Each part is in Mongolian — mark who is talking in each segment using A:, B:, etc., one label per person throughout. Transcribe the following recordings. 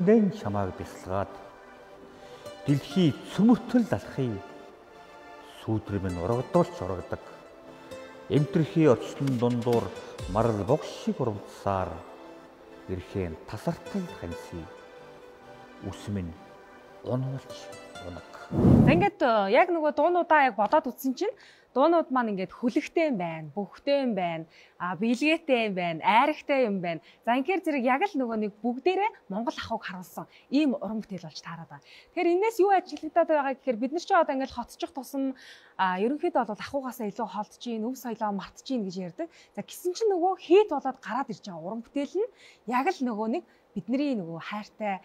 A: Нэн чамааг бясалгаад дэлхий цөмөртөл алхахыг сүүдрэ минь урагдуулч урагдаг. Эмтэрхий орчлон дундуур марал бог шиг урамдсаар эрхэн тасартал ханси үс минь унуулч унаг.
B: За ингээд яг нөгөө дуунуудаа яг бодоод үзсэн чинь дуунууд маань ингээд хөлөгтэй юм байна, бөхтэй юм байна, биелгээтэй юм байна, айрагтай юм байна. За инхээр зэрэг яг л нөгөө нэг бүгдээрээ Монгол ахуйг харуулсан ийм уран бүтээл болж таарад байгаа. Тэгэхээр энээс юу ажиглагдаад байгаа гэхээр бид нар ч одоо ингээд хотчих тусам ерөнхийдөө бол ахуйгаасаа илүү холдож гин, өв соёлоо мартаж гин гэж ярьдаг. За гисэн чинь нөгөө хийт болоод гараад ирж байгаа уран бүтээл нь яг л нөгөө нэг бидний нөгөө хайртай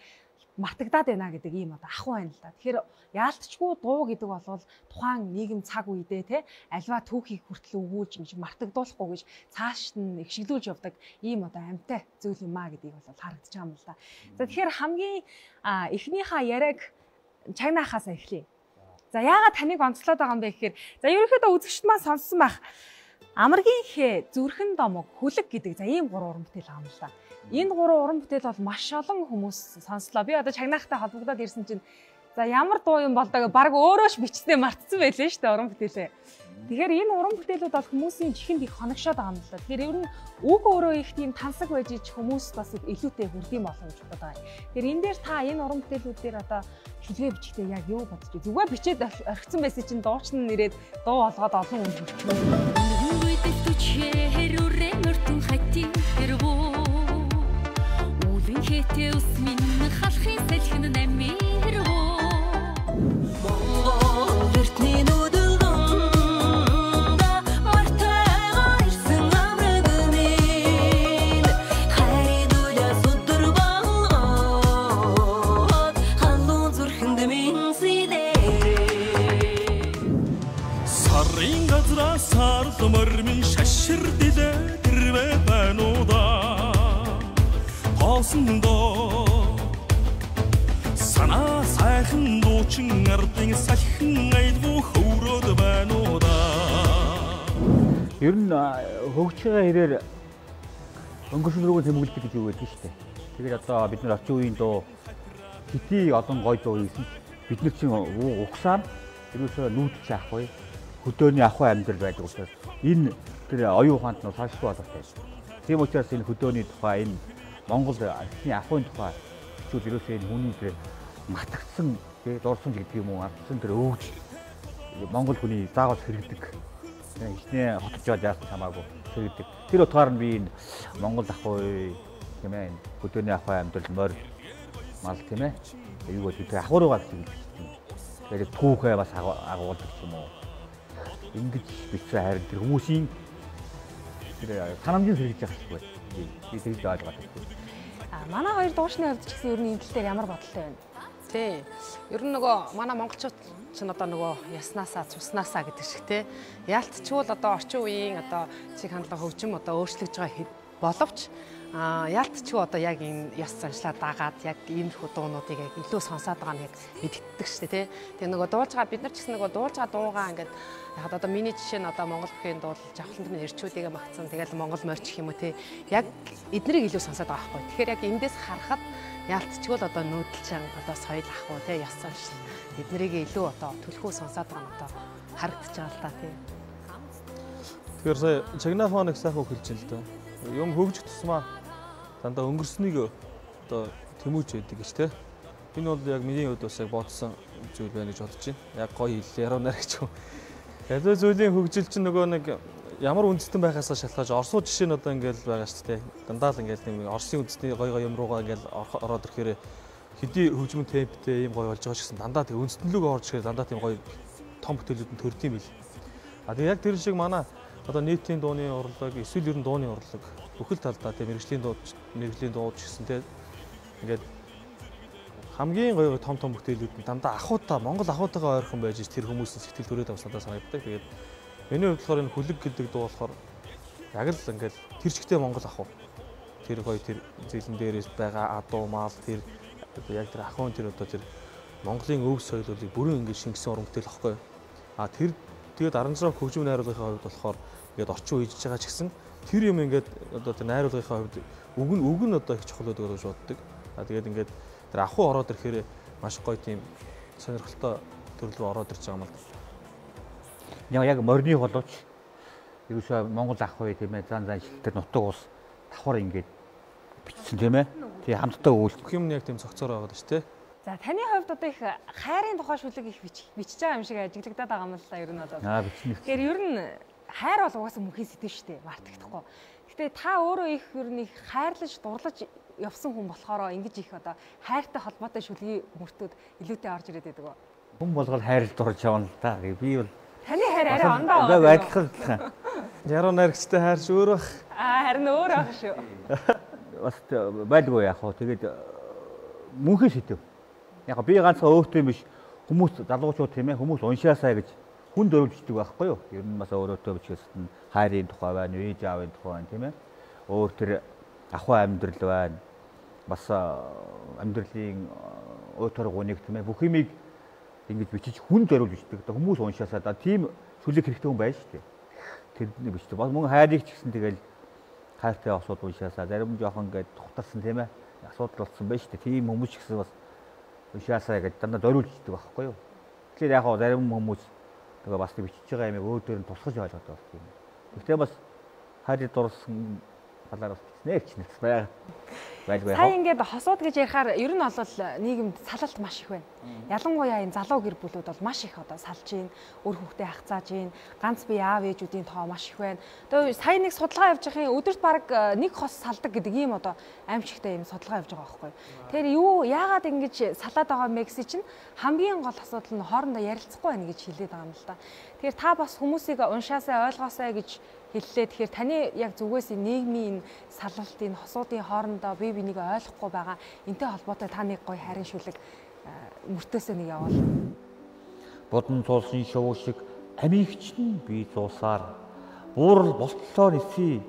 B: мартагдаад байна гэдэг ийм одоо ахуй байна л да. Тэгэхээр яалтчгүй дуу гэдэг бол тухайн нийгэм цаг үедээ те альва түүхийг хүртэл өгүүлж ингэж мартагдуулахгүй гэж цаашд нь ихшиглүүлж явдаг ийм одоо амьтай зүйл юм а гэдгийг бол харагдаж байгаа юм л да. За тэгэхээр хамгийн эхнийхээ яриаг чагнаахаасаа эхлэе. За яагаад таныг онцлоод байгаа юм бэ гэхээр за ерөнхийдөө үзэгчд маань сонссон байх. Амаргийн хээ, зүрхэн домог, хүлэг гэдэг за ийм гурван уран бүтээл байгаа юм л да. Энэ гурван уран бүтээл бол маш олон хүмүүс сонслоо. Би одоо чагнаахтай холбогдоод ирсэн чинь за ямар дуу юм бол доо баг өөрөө ч бичснээ мартсан байлээ шүү дээ уран бүтээлээ. Тэгэхээр энэ уран бүтээлүүд бол хүмүүсийн чихэнд их хоногшоод байгаа юм л да. Тэгэхээр ер нь үг өөрөө их тийм тансаг байж ич хүмүүс бас их илүүтэй хүрдэм болов гэж бодод байгаа. Тэгэхээр энэ дээр та энэ уран бүтээлүүд дээр одоо шүлгээ бичгтээ яг юу бодож вэ? Зүгээр бичээд орхисон байсан чинь дуучин нэрээд дуу олгоод олон хүн хүрчихсэн.
C: Санаа сайхан дуучин ардын салхин аялгау хөврөөд байна уу да.
A: Ер нь хөгжиж байгаа хэрээр өнгөрсөн рүүгээ тэмдэглэдэг гэж юу гэдэг нь шүү дээ. Тэгээд одоо бид нар орчин үеийн дуу хэдий олон гоё дуу хийсэн ч бид нар чинь угсаа ерөөсөө нүүдэлч авахгүй хөдөөний ахуй амьдрал байдаг учраас энэ тэр оюун ухаанд нь салшгүй болох байх. Тийм учраас энэ хөдөөний тухай энэ Монгол эртний ахуйн тухай хичүүл ерөөсөө энэ хүний тэр матгцсан тий дурсамж гэдэг юм уу алдсан тэр өвж Монгол хүний заавал хэрэгдэг. Хичнээн хотож яваад яасан хамаагүй хэрэгдэг. Тэр утгаар нь би энэ Монгол ахуй тийм ээ энэ хөдөөний ахуй амьдрал морь мал тийм ээ юу гэдэг тэр ахуй руугаа гэж хэлдэг. Тэгээд түүхээ бас агуулдаг юм уу. Ингэж бичсэн харин тэр хүмүүсийн тэр санамжийг сэргийж явах хэрэгтэй. Би тэгж ойлгоод байна.
B: Манай хоёр дуушны хувьд ч гэсэн ер нь энэ тал дээр ямар бодолтой байна?
D: Тий. Ер нь нөгөө манай монголчууд чинь одоо нөгөө яснаасаа цуснаасаа гэдэг шиг тий. Яалтчгүй л одоо орчин үеийн одоо чиг хандлага хөгжим одоо өөрчлөгдөж байгаа боловч яалтчгүй одоо яг энэ яс заншлаа дагаад яг иймэрхүү дуунуудыг яг илүү сонсоод байгаа нь яг мэдэгддэг шүү дээ тий. Тэгээ нөгөө дуулж байгаа бид нар ч гэсэн нөгөө дуулж байгаа дуугаа ингээд яг одоо миний жишээ нь одоо Монгол бүхийн дуул жавхланд минь эрчүүдийгээ магтсан тэгэл Монгол морь гэх юм уу тий. Яг эднэрийг илүү сонсоод байгаа байхгүй. Тэгэхээр яг эндээс харахад яалтчгүй л одоо нүүдэлчин одоо соёл ах уу тий яс заншил эднэрийг илүү одоо түлхүү сонсоод байгаа нь одоо харагдаж байгаа л та тий.
E: Тэгэхээр сая Чагнафон их сайхан үг хэлж байна л да. Юм хөгжих тусмаа дандаа өнгөрснийг одоо тэмүүлж байдаг гэж те. Энэ бол яг миний хувьд бас яг бодсон зүйл байна гэж бодож байна. Яг гоё хэллээ яруу нарийн ч юм. Ялгүй зүйлийн хөгжил чинь нөгөө нэг ямар үндэстэн байхаасаа шалтгаалж Оросууд жишээ нь одоо ингээл байгаа шүү дээ. Дандаа л ингээл нэг Оросын үндэсний гоё гоё юм руугаа ингээл ороод ирэхээр хэдий хөгжмөн темптэй ийм гоё болж байгаа ч гэсэн дандаа тэг үндэстэн лүүгээ орж ирэхээр дандаа тийм гоё том бүтээлүүд нь төрдөм бил. А тэг яг тэр шиг манай одоо нийтийн дууны урлаг, эсвэл ер нь дууны урлаг бүхэл талдаа тийм мэргэжлийн дуу ч гэсэн тийм ингээд хамгийн гоё том том бүтээлүүд нь дандаа ахуйтай Монгол ахуйтайгаа ойрхон байж тэр хүмүүсийн сэтгэл төрөөд авсан надад санагддаг. Тэгээд миний хувьд болохоор энэ хүлэг гэдэг дуу болохоор яг л ингээд тэр чигтээ Монгол ахуй. Тэр гоё тэр зэлэн дээрээс байгаа адуу мал тэр одоо яг тэр ахуйн тэр одоо тэр Монголын өв соёлыг бүрэн ингээд шингэсэн уран бүтээл واخгүй. А тэр тэгээд аранжировк хөгжим найруулгын хувьд болохоор ингээд орчин үеижж байгаа ч гэсэн тэр юм ингээд одоо тэр найруулгын хувьд үг нь одоо их чухал байдаг гэж боддог. А тэгээд ингээд Тэр ахуй ороод ирэхээр маш гоё тийм сонирхолтой төрөл рүү ороод ирж байгаа юм л да.
A: Яг морины боловч ерөөсөө Монгол ахуй тийм ээ зан зан шилтэр нутаг ус давхар ингээд бичсэн тийм ээ. Тий хамтдаа өгүүлсэн.
E: Бүх юм яг тийм цогцоор байгаад шүү дээ.
B: За таны хувьд одоо их хайрын тухай шүлэг их бичиж байгаа юм шиг ажиглагдаад байгаа юм л да ер нь бол.
A: Аа бичнэ.
B: Тэгэхээр ер нь хайр бол угаасаа мөнхийн сэдэв шүү дээ. Мартагдахгүй. Гэтэ та өөрөө их ер нь их хайрлаж, дурлаж явсан хүн болохоор ингэж их одоо хайртай холбоотой шүлгийн мөртүүд илүүтэй орж ирээд байдаг уу?
A: Хүн болгол хайрлаж дурлаж явна л да. Би бол
B: таны хайр арай ондоо байгаа.
A: Адилхан.
E: Яруу найрагчтай хайр ч өөр бах.
B: Аа харин өөр байх шүү.
A: Бас байлгүй яах вэ? Тэгээд мөнхийн сэдэв. Яг би ганцхан өөртөө биш хүмүүс залуучууд тийм ээ хүмүүс уншаасаа гэж хүн дөрөвждөг байхгүй юу? Ер нь бас өөрөөтөө бичгээс нь хайрын тухай байна, ээж аавын тухай байна тийм ээ. Өөр тэр ахуй амьдрал байна. Бас амьдралын уйтар гуниг тийм ээ бүх юмыг ингэж бичиж хүн зориулж бичдэг. Одоо хүмүүс уншаасаа да тийм шүлэг хэрэгтэй хүн байна шүү дээ. Тэрний бичдэг. Бас мөн хайрыг ч гэсэн тэгэл хайртай асуудал уншаасаа зарим жоохон ингээд тухтарсан тийм ээ асуудал болсон байна шүү дээ. Тийм хүмүүс ч гэсэн бас уншаасаа гэж дандаа зориулж бичдэг байхгүй юу? Тэгэхээр яг хаа зарим хүмүүс тэгээ бас бичиж байгаа юмыг өөр дөр нь тусгаж ойлгоод байна юм. Гэхдээ бас хайрыг дурлсан талаар бас бичнэ ч нэс байга. Байлгүй.
B: Сая ингээд хосууд гэж ярихаар ер нь бол нийгэмд салалт маш их байна. Ялангуяа энэ залуу гэр бүлүүд бол маш их одоо салж гин, үр хүүхдээ хахцааж гин, ганц бие аав ээжүүдийн тоо маш их байна. Одоо сая нэг судалгаа явж байхын өдөрт бараг нэг хос салдаг гэдэг ийм одоо аимшигтай ийм судалгаа явж байгаа байхгүй. Тэгэхээр юу яагаад ингэж салаад байгаа юм бэ гэсэн чинь хамгийн гол асуудал нь хоорондоо ярилцахгүй байна гэж хэлээд байгаа юм л да. Тэгэхээр та бас хүмүүсийг уншаасай, ойлгоосай гэж хэллээ. Тэгэхээр таны яг зүгээс нийгмийн энэ салалт, энэ хосуудын хоорондоо бие биенийг ойлгохгүй байгаа энтэй холбоотой та нэг гоё хайрын шүлэг мөртөөсөө нэг явуул.
A: Будан цуулсан шувуу шиг амигч нь би зуусаар буурал болтлоо нисий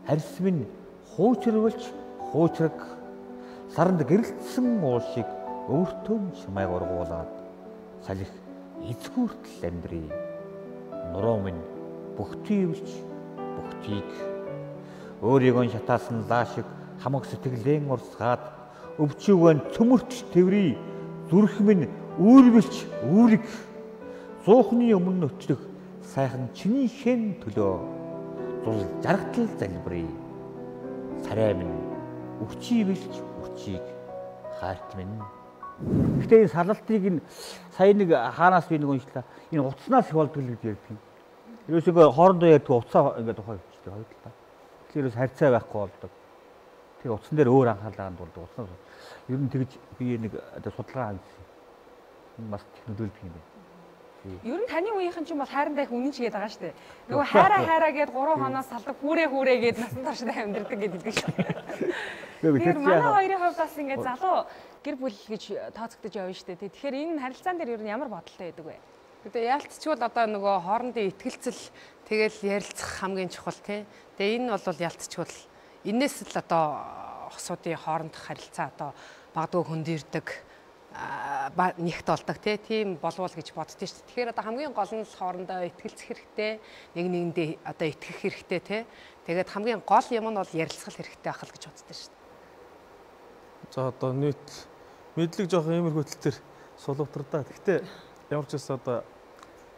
A: арьс минь хуучирвалч хуучраг саранд гэрэлтсэн уул шиг өвөртөө чамайг ургуулад салхи эзгүүртэл амьдрий. Нуруу минь бүхтийвч бүхтийг өөрийгөө шатаасан лаа шиг хамаг сэтгэлэн урсгаад өвчүүгэн цөмөрч тэврий зүрх минь үүрвэлч үүрэг зуухны өмнө өчлөх сайхан чинийхэн төлөө зул жаргатал залбирая. Царай минь өвчийвэлч өвчийг хайрт минь. Гэхдээ энэ салалтыг энэ сая нэг хаанаас би нэг уншлаа. Энэ утаснаас их болдог л гэж ярьдаг юм. Ерөөсөө хоорондоо ярьдаг утсаа ингээд тухай хөвчдөг хоёр талаа. Тэгэхээр ерөөс харьцаа байхгүй болдог. Тэр утсан дээр өөр анхаарлаа хандуулдаг. Утснаас ер нь тэгж би нэг одоо судалгаа хийсэн. Энэ бас технологи юм байна.
B: Ер нь таны үеийнхэн ч юм бол хайрандаа их үнэн чигээд байгаа шүү дээ. Нөгөө хайраа хайраа гээд 3 хоноо салдаг, хүүрээ хүүрээ гээд насан туршдаа амьдэрдэг гэдэг шүү. Тэгэхээр манай хоёрын хувьд бас ингээд залуу гэр бүл гэж тооцогдож явна шүү дээ. Тэгэхээр энэ харилцаан дээр ер нь ямар бодолтой байдаг вэ?
D: Гэтэ яалтчгүй одоо нөгөө хоорондын итгэлцэл тэгэл ярилцах хамгийн чухал тий. Тэгээ энэ бол ялтчгүй энээс л одоо хосуудын хоорондох харилцаа одоо магадгүй хөндөрдөг нэгт болдог тий. Тийм болвол гэж боддөө шүү дээ. Тэгэхээр одоо хамгийн гол нь л хоорондоо итгэлцэх хэрэгтэй, нэг нэгэндээ одоо итгэх хэрэгтэй тий. Тэгээд хамгийн гол юм нь бол ярилцгал хэрэгтэй байх л гэж боддөө шүү дээ.
E: За одоо нийт мэдлэг жоохон иймэрхүү тал төр сулуутар да. Гэхдээ ямар ч байсан одоо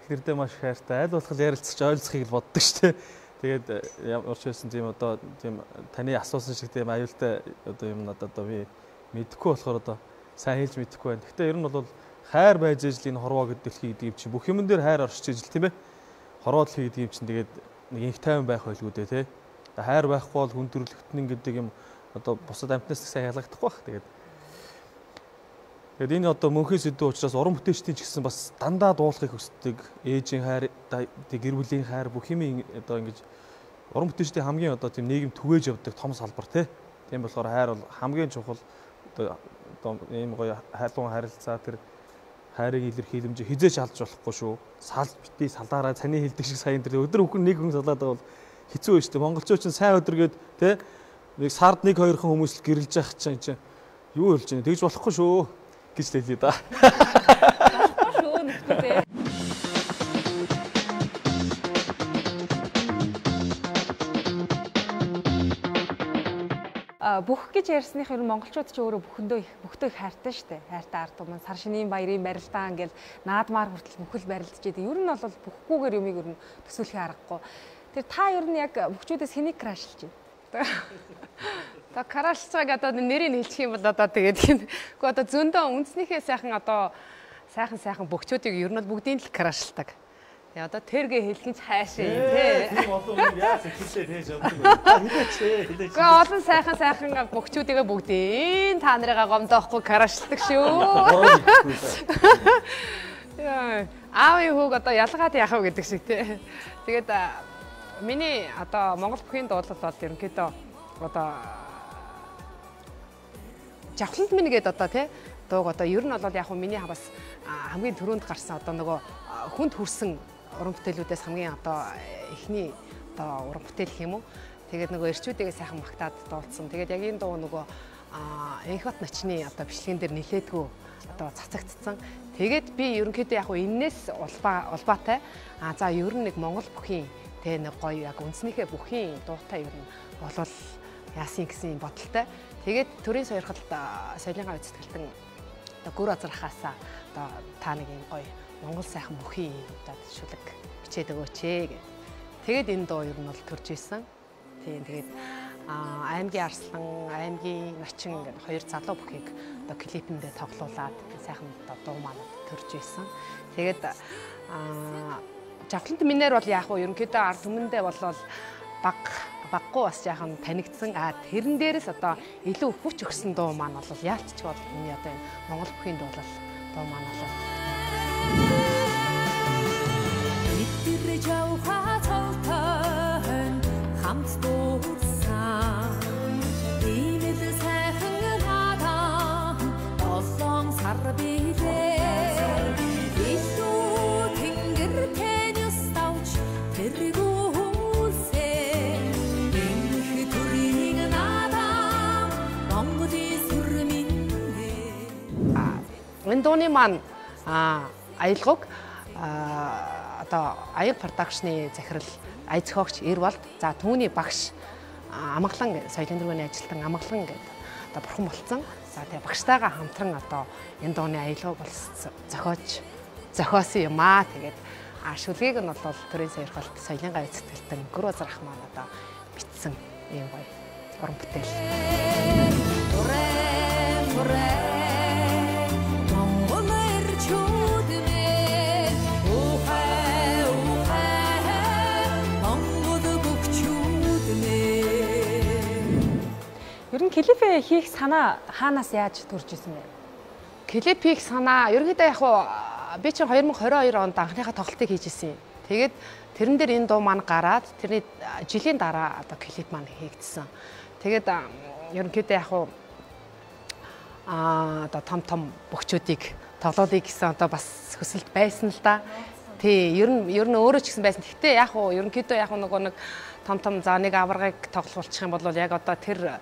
E: эхнэрдээ маш хайртай, аль болох ярилцаж ойлцохыг л боддог шүү дээ. Тэгээд ямар ч байсан тийм одоо тийм таны асуусан шиг тийм аюултай одоо юм надад одоо би мэдэхгүй болохоор одоо сайн хэлж мэдэхгүй байна. Гэхдээ ер нь бол хайр байж ижил энэ хорвоо гэдэг дэлхий гэдэг юм чинь бүх юмн дээр хайр оршиж ижил тийм ээ. Хорвоо дэлхий гэдэг юм чинь тэгээд нэг инх тайван байх байлгүй дээ тий. Хайр байхгүй бол хүн төрөлхтөн гэдэг юм одоо бусад амьтнаас сайн ялгагдахгүй бах. Тэгээд энэ одоо мөнхийн сэдв учраас уран бүтээлчдийн ч гэсэн бас дандаа дуулахыг хүсдэг. Ээжийн хайр, гэр бүлийн хайр бүх юм одоо ингэж уран бүтээлчдийн хамгийн одоо тийм нийгэм түгээж явдаг том салбар тий. Тийм болохоор хайр бол хамгийн чухал одоо ийм гоё хайлуун харилцаа тэр хайрыг илэрхийлэмж хизээч алж болохгүй шүү. Салж битгий салаараа цаны хилдэг шиг саяын тэр өдөр бүхэн нэг хүн салаад байгаа бол хэцүү байж тээ. Монголчууд чинь сайн өдөр гээд тий нэг сард нэг хоёр хан хүмүүс л гэрэлж явах чинь юу болж байна? Тэгж болохгүй шүү гэж хэлье да.
B: Болохгүй шүү нөхдөдөө. бүх гэж ярьсных ер нь монголчууд ч өөрөө бүхэндөө их бүхтөө их хайртай шүү дээ. Хайртай ард түмэн сар шинийн баярын барилдаан ингээл наадмаар хүртэл бүхэл барилдаж идэг. Ер нь бол бүхгүйгээр юмыг ер нь төсөөлхийн аргагүй. Тэр та ер нь яг бөхчүүдээс хэнийг крашлж байна?
D: За крашлж байгааг одоо нэрийг хэлчих юм бол одоо тэгээд үгүй одоо зөндөө үндснийхээ сайхан одоо сайхан бөхчүүдийг ер нь бол бүгдийг л крашлдаг. Тэгээ одоо тэргээ хэлэх нь хайшаа тий.
E: Тийм олон хүн яаж сэтгэлээ тээж явдаг вэ? Хилээч хилээч.
D: Гэхдээ олон сайхан бөхчүүдийгээ бүгдийг та нарыгаа гомдоохгүй крашлдаг шүү. Яа, аавын хүүг одоо ялгаад яах вэ гэдэг шиг тий. Тэгээд миний одоо Монгол бүхийн дуулал бол ерөнхийдөө одоо жавхланд минь гээд одоо тий дууг одоо ер нь бол яг хөө миний бас хамгийн түрүүнд гарсан одоо нөгөө хүнд хүрсэн уран бүтээлүүдээс хамгийн одоо эхний одоо уран бүтээл гэх юм уу. Тэгээд нөгөө эрчүүдээ сайхан магтаад дуулсан. Тэгээд яг энэ дуу нөгөө Энхбат начны одоо бичлэгэн дээр нилээдгүй одоо цацагдсан. Тэгээд би ерөнхийдөө яг энээс улбаатай за ер нь нэг Монгол бүхийн тэ нэг гоё яг үндснийхээ бүхийн дуутай ер нь болвол яасан гэсэн бодолтой. Тэгээд төрийн сойрхолд соёлын гавь сэтгэлтэн одоо гүр азрахаасаа одоо та нэг юм гоё Монгол сайхан бүхийн одоо шүлэг бичээд өгөөч ээ гэд. Тэгээд энэ дуу ер нь бол төрж исэн. Тийм тэгээд аймгийн арслан, аймгийн начин гэдэг хоёр залуу бүхийг одоо клипэндээ тоглуулад сайхан одоо дуу маань төрж исэн. Тэгээд жавхлант минээр бол яг уу ерөнхийдөө ард түмэндээ болвол баггүй бас яахан танигдсан. Тэрэн дээрээс одоо илүү хүч өгсөн дуу маань бол яалтч бол миний одоо энэ Монгол бүхийн дуулал дуу маань бол
F: Бид жавха цолтой хамт дуусан. Ийм л сайхан наадам долоон сар билээ. Илүү тэнгэр тэнэс давч тэргүүлсэ. Энх төрийн наадам Монголын сүр минь.
D: Энэ дууны маань аялгауг одоо Аян продакшны захирал ая зохиогч Эрвалд, за түүний багш Амгалан соёлын дөрвөний ажилтан Амгалан гэдэг одоо бурхан болцсон. За тэгээ багштайгаа хамтран одоо энэ дууны аялгауг бол зохиосон юм аа. Тэгээд шүлгийг нь бол төрийн сойрхолт соёлын гавь сэтгэлтэн Гүр Базарах маань одоо бичсэн ийм гоё уран бүтээл.
B: Ер нь клипээ хийх санаа хаанаас яаж төрж исэн бэ?
D: Клип хийх санаа ерөнхийдөө яг уу би чинь 2022 онд анхныхаа тоглолтыг хийж исэн юм. Тэгээд тэрэн дээр энэ дуу маань гараад тэрний жилийн дараа одоо клип маань хийгдсэн. Тэгээд ерөнхийдөө яг уу одоо том том бөхчүүдийг тоглоулъя гэсэн одоо бас хүсэлт байсан л да. Тий, ер нь өөрөө ч гэсэн байсан. Гэхдээ яг уу ерөнхийдөө яг нөгөө нэг том том за нэг аваргыг тоглуулчих юм бол яг одоо тэр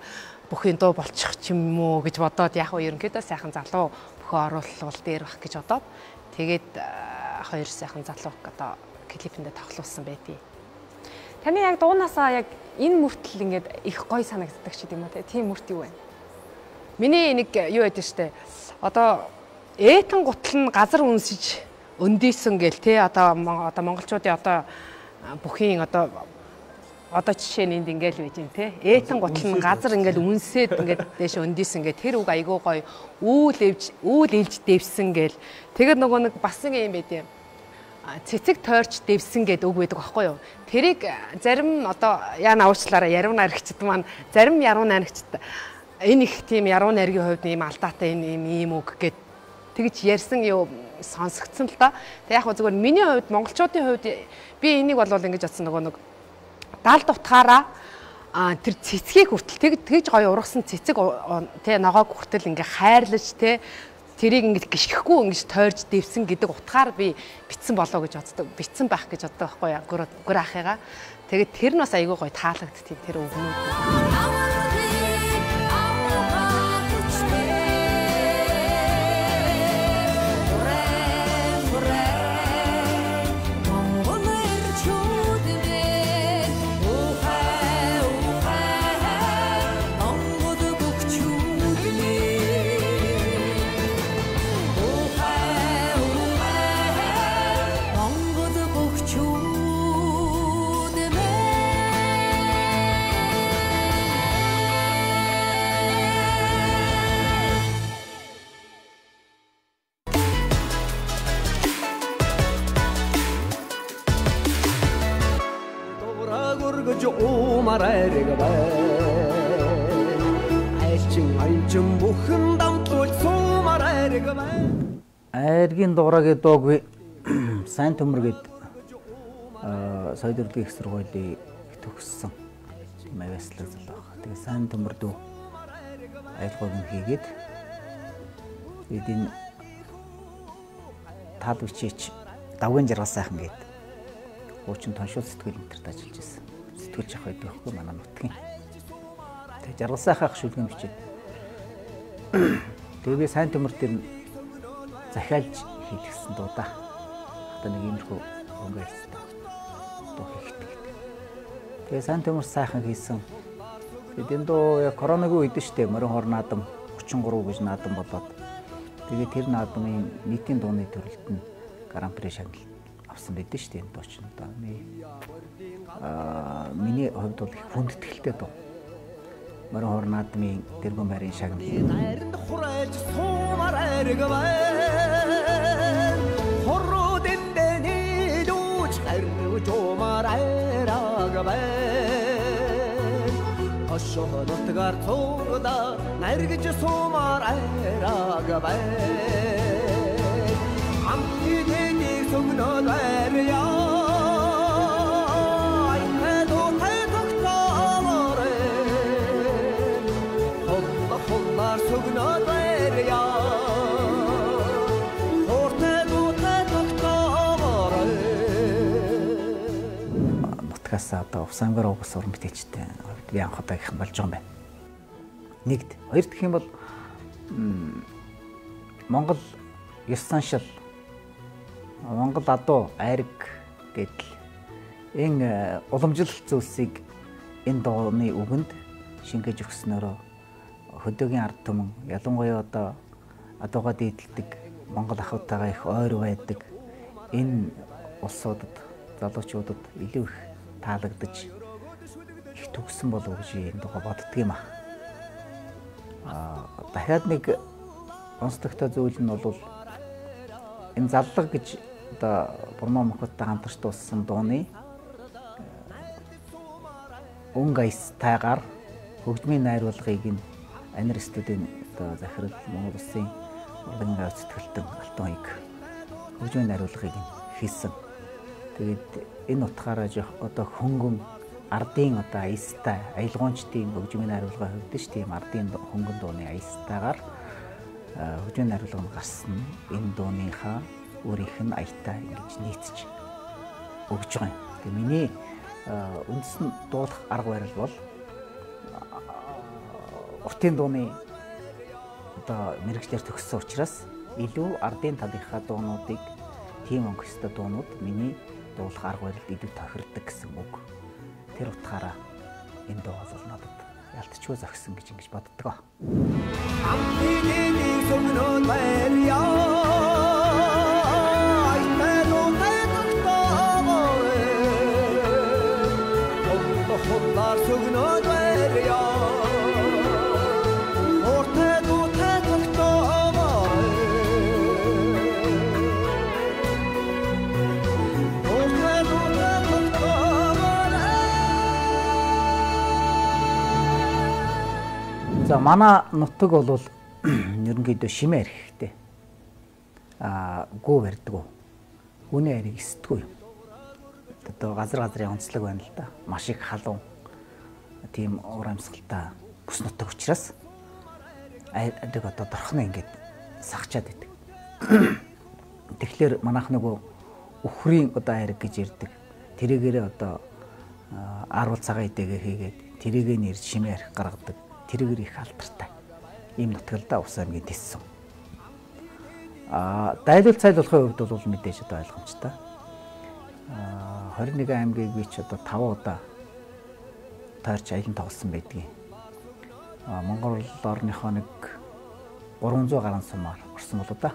D: бүхийн дуу болчих юм уу гэж бодоод яг уу ерөнхийдөө сайхан залуу бүхөө оруулал дээр бах гэж бодоод тэгээд хоёр сайхан залууг одоо клипэндээ тоглуулсан байдیں۔
B: Таны яг дуунаасаа яг энэ мөртөл ингээд их гоё санагддаг ч гэдэм үү те. Тийм мөрт юу вэ?
D: Миний нэг юу байдаг штэ. Одоо ээтэн гутал нь газар үнсэж өндийсэн гэл те одоо монголчуудын одоо бүхийн одоо жишээ нь энд ингээл байж юм те. Ээтэн гутал нь газар ингээл үнсээд ингээд дээш өндийсэн гэл тэр үг айгүй гоё үүл илж дэвсэн гэл. Тэгээд нөгөө нэг бас нэг юм байд юм. Цэцэг тойрч дэвсэн гэдэг үг байдаг аахгүй юу? Тэрийг зарим одоо яана уучлаарай яруу найрагчд маань зарим яруу найрагчд энэ их тийм яруу найргийн хувьд ийм алдаатай энэ ийм үг гэд тэгж ярьсан юу сонсогдсон л да. Тэг яг зүгээр миний хувьд монголчуудын хувьд би энийг бол ингэж бодсон нөгөө нэг далд утгаараа тэр цэцгийг хүртэл тэгж гоё ургасан цэцэг тэ ногоог хүртэл ингээ хайрлаж тэ тэрийг ингэж гიშгэхгүй ингэж тойрж дэвсэн гэдэг утгаар би битсэн болоо гэж боддог. Битсэн байх гэж боддог байхгүй юу? Гүр ахыгаа. Тэгээд тэр нь бас айгүй гоё таалагдтiin тэр өвгнүүд.
G: суумаар айраг байна. Айлчин аянчин бүхэн дамтлуулж суумаар айраг байна.
A: Айргийн дугуйг дууг би сайн төмөр гээд соёл урлагийн их сургуулийг төгссөн. Тийм авьяаслаг залуу баг. Тэгээ сайн төмөр дүү аялгауг нь хийгээд бид энэ тал бичээч давгийн жаргал сайхан гээд хуучин тоншуул сэтгэл энтерт ажиллаж байсан. Сэтгүүлч ах байдаг хгүй манай нутгийн. Тэгээ жаргал сайхан ах шүлгэн бичээд. Тэгээ би сайн төмөр дээр захиалж хийлгэсэн дуу да. Одоо нэг иймэрхүү өнгө хэлцтэй дуу хийхдэг гэдэг. Тэгээ сайн төмөр сайхан хийсэн. Тэгээд энэ дуу яг коронагийн үед шүү дээ. Морин хор наадам 33 гэж наадам болоод тэгээд тэр наадмын нийтийн дууны төрөлд нь гран-при шагнал авсан байдаг шүү дээ. Энэ дуу чинь одоо миний хувьд бол их хүндэтгэлтэй дуу. Морин хор наадмын дэргүн байрын шагнал.
G: Найранд хурайлж суумаар айраг байна. Хуруу дэндэ нийлүүч харьж уумаар айраг байна. Хошоо нутгаар цугда наргиж суумаар айраг байна. Амтны тэнийг сөгнөөд барья. Сөгнөөд барья. Хууртай дуутай тогтоогоорой.
A: Нутгаас одоо Увсангаар угс уран бүтээлчтэй би анх удаагийнх нь болж байгаа юм байна. Нэгд, хоёр дахь юм бол Монгол ёс заншил, Монгол адуу, айраг гэдэл энэ уламжлалт зүйлсийг энэ дууны үгэнд шингээж өгснөөрөө хөдөөгийн ард түмэн ялангуяа одоо адуугаа дийдэлдэг Монгол ахуйтайгаа их ойр байдаг энэ улсуудад залуучуудад илүү их таалагдаж их төгссөн болов гэж энэ дуугаа боддөг юм аа. Дахиад нэг онцлогтой зүйл нь бол энэ заллага гэж одоо Бурмаа мөхөдтэй хамтарч дууссан дууны өнгө аястайгаар хөгжмийн найруулгыг нь Анир студийн одоо захирал Монгол Улсын урлагийн гавь зүтгэлтэн Алтан хоёг хөгжмийн найруулгыг нь хийсэн. Тэгээд энэ утгаараа жоох одоо хөнгөн ардын одоо аястай аялгуунчдын хөгжмийн найруулга хөвдөж тийм ардын хөнгөн дууны аястайгаар хөгжмийн найруулга нь гарсан. Энэ дууныхаа өөрийнх нь аятай ингэж нийцж өгж байгаа юм. Тэгээ миний үндсэн дуулах арга барил бол уртын дууны одоо мэргэжлээр төгссөн учраас илүү ардын талынхаа дуунуудыг тийм өнгөстэй дуунууд миний дуулах арга барилд илүү тохирдог гэсэн үг. Тэр утгаараа энэ дуу бол надад ялтчгүй зохисон гэж ингэж боддог.
G: Амтны тэнийг сөгнөөд барья. Айтай дуутай тогтоогоорой. Хуллаар сөгнөөд барья. Хууртай дуутай тогтоогоорой. Хууртай дуутай тогтоогоорой.
A: За манай нутаг бол ерөнхийдөө шимээ архихтэй. Гүү барьдаг. Гүний ариг эсдэггүй. Одоо газар газрын онцлог байна л да. Маш их халуун тийм уур амьсгалтай бүс нутаг учраас ариг одоо дорхно ингээд сахчаад байдаг. Тэгэхээр манайх нөгөө үхрийн одоо ариг гэж ярьдаг. Тэрийгээрээ одоо аарвал цагаан идэгээ хийгээд тэрийгээ нэрж шимээ арх гаргадаг. Тэрийгээр их алдартай. Ийм нутаг л да Увс аймгийн Тэссэн. Дайлуул цайлуулахын хувьд бол мэдээж одоо ойлгомжтой. 21 аймгийг би ч одоо 5 удаа тойрч аялан тоглосон байдгийг. Монгол орныхоо нэг 300 гаруй сумаар орсон болоо да.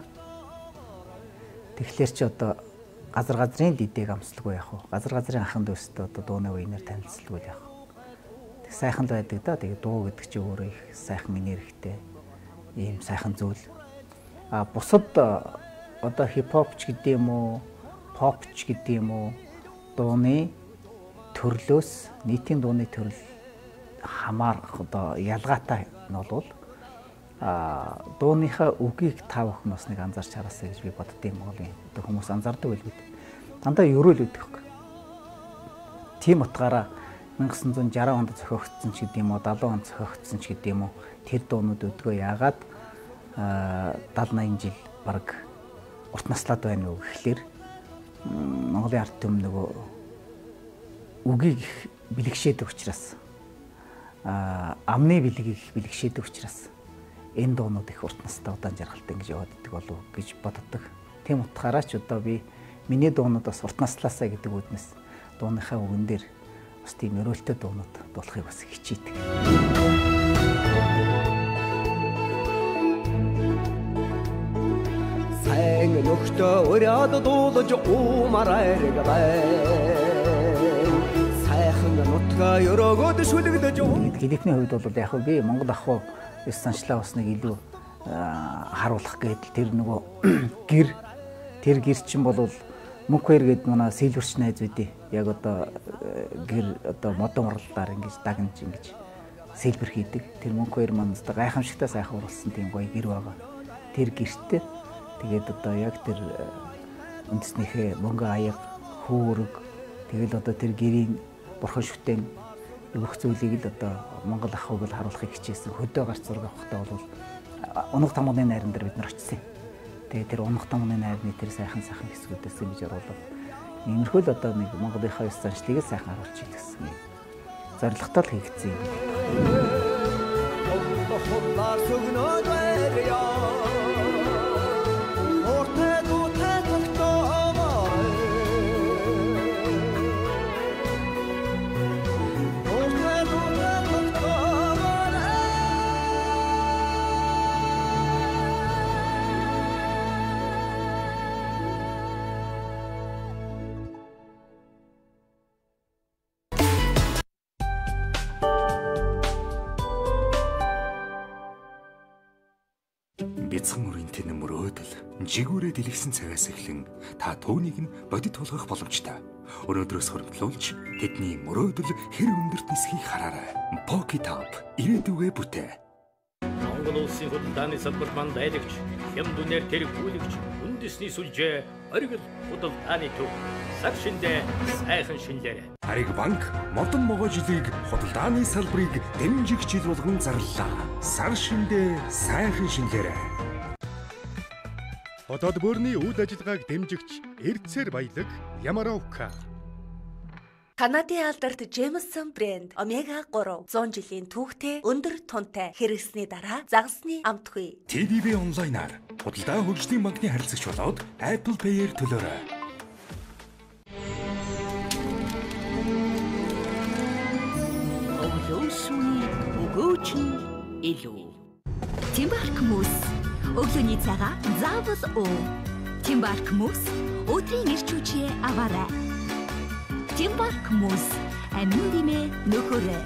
A: Тэгэхээр чи одоо газар газрын дидээг амсалгүй яах вэ? Газар газрын ахын дүүстэй одоо дууны үеийнээр танилцалгүй яах вэ? Тэг сайхан л байдаг да. Тэгээ дуу гэдэг чи өөрөө их сайхан энергитэй ийм сайхан зүйл. Бусад одоо хипхоп ч гэдэг юм уу, поп ч гэдэг юм уу, дууны
H: төрлөөс нийтийн дууны төрөл хамаарах одоо ялгаатай нь бол дууныхаа үгийг та бүхэн бас нэг анзаарч хараасай гэж би боддیں۔ Монголын одоо хүмүүс анзаардаг байлгүй. Дандаа ерөөл өгдөг хөөх. Тийм утгаараа 1960 онд зохиогдсон ч гэдэм юм уу, 70 онд зохиогдсон ч гэдэм юм уу, тэр дуунууд өдгөө яагаад 70 80 жил баг урт наслаад байна уу гэхлээр Монголын ард түмэн нөгөө үгийг их бэлгшээдэг учраас амны бэлгийг их бэлгшээдэг учраас энэ дуунууд их урт настай удаан жаргалтай ингэж яваад идэг болов гэж боддог. Тийм утгаараа ч одоо би миний дуунууд бас урт наслаасаа гэдэг үүднээс дууныхаа үгэн дээр бас тийм өрөөлтөй дуунууд дуулахыг бас хичээдэг.
G: Сайн нөхтөө өрөөд дуулж уумар айраг бай. Сайхан нутгаа өрөөгөөд шүлэгдэж.
H: Клипний хувьд бол яг би Монгол ах уу ёс заншлаа бас нэг илүү харуулах гээд тэр нөгөө гэр тэр гэр чинь бол мөнх хоёр гээд манай сэлвэрч найз үүдээ яг одоо гэр одоо модон уралдаар ингэж дагнаж ингэж сэлбэр хийдэг. Тэр мөнх хоёр маань одоо гайхамшигтай сайхан уралсан тийм гоё гэр байгаа. Тэр гэртээ тэгээд одоо яг тэр үндэснийхээ мөнгө аяга хүүрэг тэгэл одоо тэр гэрийн бурхан шүтэн бүх зүйлийг л одоо Монгол ах хуг л харуулахыг хичээсэн. Хөдөө гарц зураг авахдаа бол унаг тамганы найран дээр бид нар очсон. Тэгээ тэр унаг тамганы найрны тэр сайхан сайхан хэсгүүдээс ингэж оруулаад иймэрхүү л одоо нэг Монголынхаа ёс заншлыг сайхан харуулчих гэсэн юм зорилготой л хийгдсэн юм.
I: Бяцхан өрийн тэнэм мөрөөдөл жигүүрээ дэлгэсэн цагаас эхлэн та түүнийг нь бодит тулгах боломжтой. Өнөөдрөөс хоригдлуулж тэдний мөрөөдөл хэр өндөрт нисхийг хараарай. Pocket Up ирээдүгээ бүтээ.
J: Монгол улсын худалдааны салбарт мандайлагч, хямд үнээр тэргүүлэгч, үндэсний сүлжээ, оргил худалдааны төв. Сар шиндээ сайхан шинлээрэй.
I: Хариг банк модон могой жилийг худалдааны салбарыг дэмжих жил болгон зарлалаа. Сар шиндээ сайхан шинлээрэй.
K: Хотод бүрний үйл ажиллагааг дэмжигч Эрдсээр баялаг Ямаровка.
L: Канадын алдарт Jameson брэнд Омега 3 100 жилийн түүхтэй өндөр тунтай хэрэгсний дараа загасны амтгүй.
I: TDB онлайнаар худалдаа хөгжлийн банкны харилцагч болоод Apple Pay-ээр төлөөрэй.
M: Өглөө шүний өгөөч нь илүү.
N: Тимбарк мөс. Өглөөний цагаа заавал уу. Тимбарк мөс өдрийн эрч хүчээ аваарай. Тимбарк мөс амин димээ нөхөрөө.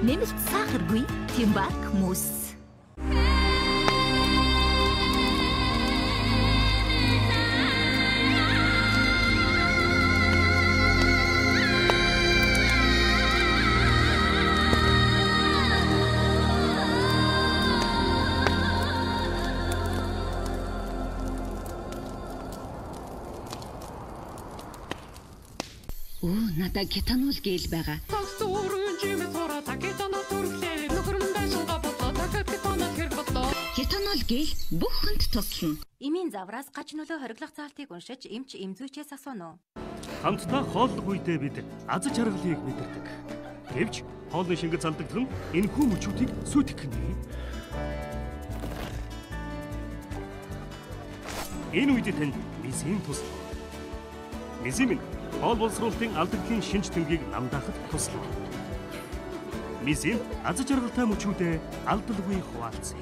N: Нэмэлт сахаргүй Тимбарк мөс. Надаа кетанол гел байгаа. Кетанол гел бүх хүнд туслана.
O: Эмийн завраас гач нөлөө хориглох заалтыг уншиж эмч эмзүүчээс асууна уу?
C: Хамтдаа хооллох үедээ бид аз жаргалыг мэдэрдэг. Гэвч хоолны шингэц алдагдах нь энэхүү мөчүүдийг сүйтгэх нь. Энэ үед танд мизим туслана. Мизим нь хоол боловсруулалтын алдагдлын шинж тэмдгийг намдаахад туслана. Мизим аз жаргалтай мөчүүдээ алдалгүй хуваалцъя.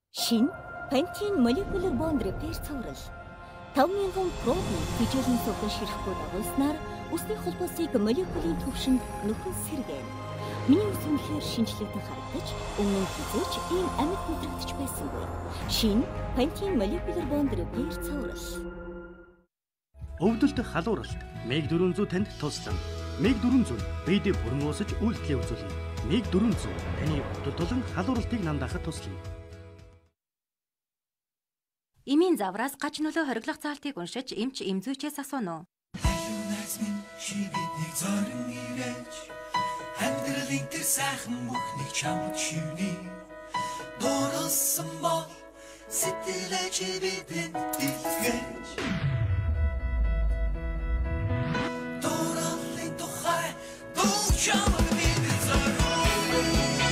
N: Шинэ Pantene Molecular Bond Repair цуврал 5000 проби хичээлийн сувдан ширэхгүй дагуулснаар үсний холбоосыг молекулын түвшинд нөхөн сэргээнэ. Миний ус үнэхээр шинжлэгдэн харагдаж, өмнө нь хэзээ ч ийм амьд мэдрэгдэж байсангүй. Шинэ Pantene Molecular Bond Repair цуврал.
C: Өвдөлт халууралт МиГ 400 танд туслана. МиГ 400 бид бүрэн уусаж үйлдэлээ үзүүлнэ. МиГ 400 таны өвдөлт болон халууралтыг намдаахад туслана.
O: Эмийн завраас гач нөлөө хориглох заалтыг уншиж эмч эмзүйчээс асууна уу?
G: Чи биднийг зорин ирэж амьдралын тэр сайхан бүхнийг чамд шивнэ. Дурлсан бол сэтгэлээ чи бидэнд дэлгэж. Дурлалын тухай дуу чамд бид зориулна.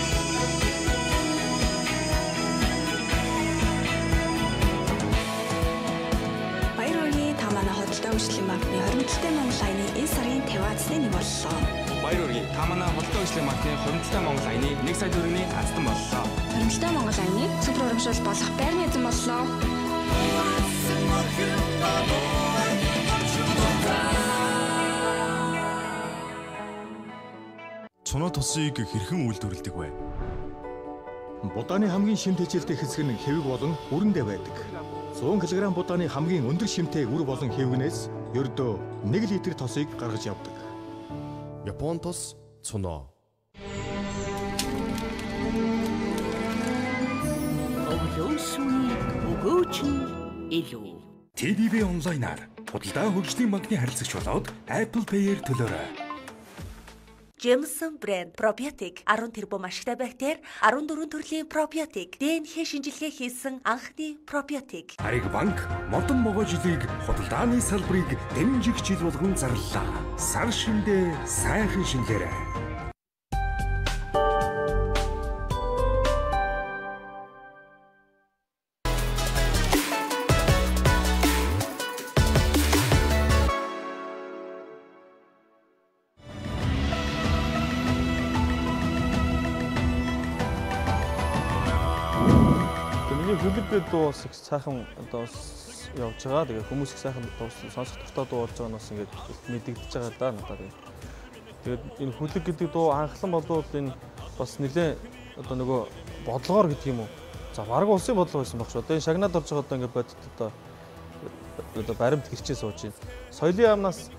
P: Баяр хүргэе, та манай худалдаа хөгжлийн банкны 27 Монгол аяны энэ сарын 50 азны нэг боллоо.
Q: Баяр хүргэе, та манай худалдаа хөгжлийн банкны 27 Монгол аяны 1 сая төгрөгийн азтан боллоо.
P: 27 Монгол аяны супер урамшуул болох байрны эзэн боллоо.
R: Цунаа тосыг хэрхэн үйлдвэрлэдэг вэ?
K: Будааны хамгийн шимт хичээлтэй хэсэг нь хэвэг болон үрэндээ байдаг. 100 кг будааны хамгийн өндөр шимтэй үр болон хэвгнээс ердөө 1 литр тосыг гаргаж явдаг.
R: Япон тос цунаа.
M: Өглөө шөнө өгөөч нь илүү.
I: TDB онлайнаар худалдаа хөгжлийн банкны харилцагч болоод Apple Pay-ээр төлөөрэй.
L: Jameson брэнд пробиотик 10 тэрбум ашигтай бактери 14 төрлийн пробиотик ДНХ шинжилгээ хийсэн анхны пробиотик.
I: Хариг банк модон могой жилийг худалдааны салбарыг дэмжих жил болгон зарлалаа. Сар шиндээ сайхан шинлээрэй.
E: Хөлөг дуу бас их сайхан одоо явж байгаа. Тэгээ хүмүүс их сайхан дуу сонсох дуртай дуу болж байгаа нь бас ингээд мэдэгдэж байгаа л да надад. Тэгээд энэ хөлөг гэдэг дуу анхлан болвол энэ бас нэлээ одоо нөгөө бодлогоор гэдэг юм уу? За бараг улсын бодлого байсан баг шүү. Одоо энэ шагнаад орж байгаа одоо ингээд бодит одоо баримт гэрчээ сууж байна. Соёлын яамнаас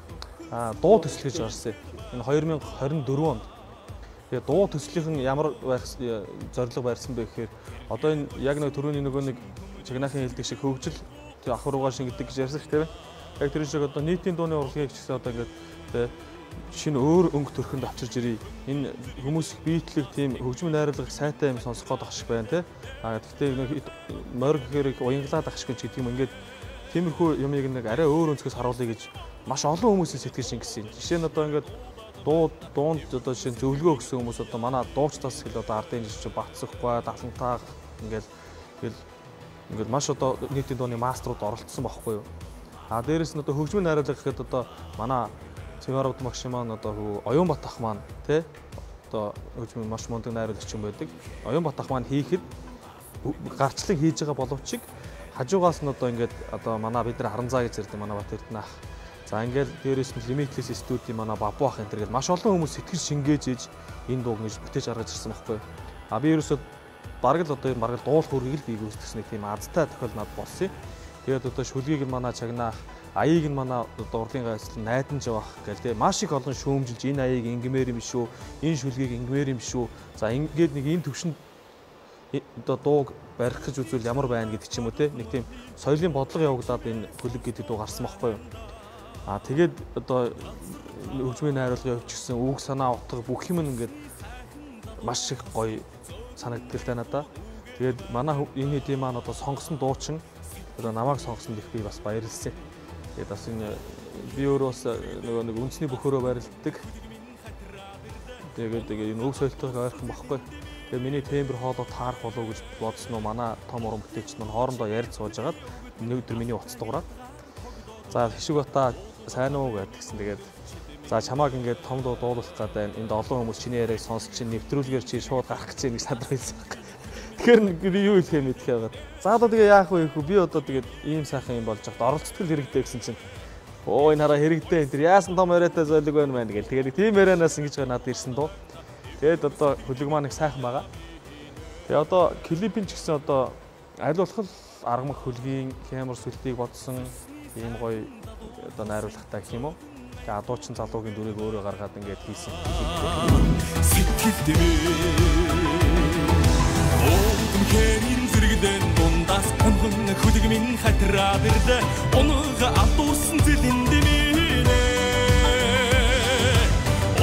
E: дуу төсөл гэж гарсан. Энэ 2024 онд. Тэгээ дуу төслийнх нь ямар байх зорилго барьсан бэ гэхээр одоо энэ яг нэг түрүүний нөгөө нэг чагнаахын хэлдэг шиг хөгжил ах руугаа шингэдэг гэж ярьсан шүү дээ. Яг тэр шиг одоо нийтийн дууны урлагийг ч гэсэн одоо ингээд тэ шинэ өөр өнгө төрхөнд авчирж ирье. Энэ хүмүүс их биетлэг тийм хөгжмөн найруулгыг сайтай юм сонсох гээд ах шиг байна тэ. А гэхдээ нэг морь гэхээр их уянгалаад ах шиг ч гэдэг юм ингээд тиймэрхүү юмыг нэг арай өөр өнцгөөс харуулъя гэж маш олон хүмүүсийн сэтгэл шингэсэн. Жишээ нь одоо ингээд дуунд одоо жишээ нь зөвлөгөө өгсөн хүмүүс одоо манай дуучдаас хэл одоо ардын жишээ Батсахгүй, Далантаах ингээл тэгэл ингээд маш одоо нийтийн дууны мастерууд оролцсон байхгүй юу. А дээрэс нь одоо хөгжмийн найруулга гэхэд одоо манай Цэвэр Удмагш маань одоо Оюунбат ах маань тий одоо хөгжмийн маш мундаг найруулагч юм байдаг. Оюунбат ах маань хийхэд гарчлан хийж байгаа боловч хажуугаас нь одоо ингээд одоо манай бид нар харанзаа гэж ярьдаг манай Бат Эрдэнэ ах. За ингээл дээрээс нь Limitless студийн манай Бабу ах энэ төр гэл маш олон хүмүүс сэтгэл шингээж иж энэ дууг ингэж бүтээж гаргаж ирсэн байхгүй. А би ерөөсөө бараг л одоо бараг л дуулах үргийг л бийг үүсгэсэн нэг тийм азтай тохиол над болсон юм. Тэгээд одоо шүлгийг нь манай чагнаах, аяыг нь манай одоо урлагийн гайцал найдан явах гэл те маш их олон шүүмжилж энэ аяыг ингэмээр юм шүү, энэ шүлгийг ингэмээр юм шүү. За ингээд нэг ийм төвшөнд одоо дууг барих гэж үзвэл ямар байна гэдэг ч юм уу те нэг тийм соёлын бодлого явагдаад энэ хөлөг гэдэг дуу гарсан байхгүй юу. А тэгээд одоо хөгжмийн найруулгын хувьд ч гэсэн үг санаа утга бүх юм ингээд маш их гоё санагддаг л та надаа. Тэгээд манай энэ хэдийн маань одоо сонгосон дуучин одоо намайг сонгосон их би бас баярлсан. Тэгээд бас энэ би өөрөө бас нөгөө нэг үндэсний бөхөөрөө барилддаг. Тэгээд энэ өв соёлтойгоо ойрхон багхгүй. Тэгээд миний тембр хоолой таарах болов уу гэж бодсон уу манай том уран бүтээлч маань хоорондоо ярьж сууж хагаад нэг өдөр миний утас дуурайд. За хишиг бата сайн уу гэдгсэн. Тэгээд за чамааг ингээд том дуу дуулах гээд байна. Энд олон хүмүүс чиний яриаг сонсч чинь нэвтрүүлгээр чи шууд гарах гэж нэг садраа хэлсэн баг. Тэгэхээр би юу хэлэхээ мэдэх яагаад. За одоо тэгээ яах вэ хүү? Би одоо тэгээд ийм сайхан юм болж хат оролцтгол хэрэгтэй гэсэн чинь оо энэ хараа хэрэгтэй энэ төр яасан том яриатай зойлог байна мэн гэл. Тэгээд тийм ярианаас ингэж надад ирсэн дуу. Тэгээд одоо хөлөг маань их сайхан байгаа. Тэгээ одоо клипийн ч гэсэн одоо аль болох аргамаг хөлгийн хямар сүлтийг бодсон ийм гоё одоо найруулгатай гэх юм уу. Тэгээ адуучин залуугийн дүрийг өөрөө гаргаад ингээд хийсэн.
G: Сэтгэл дэмээ. Хэрийн зэрэгдэн дундаас унган хөдөг минь хатраад ирдэ. Унга алдуулсан зэлэн дэмээ.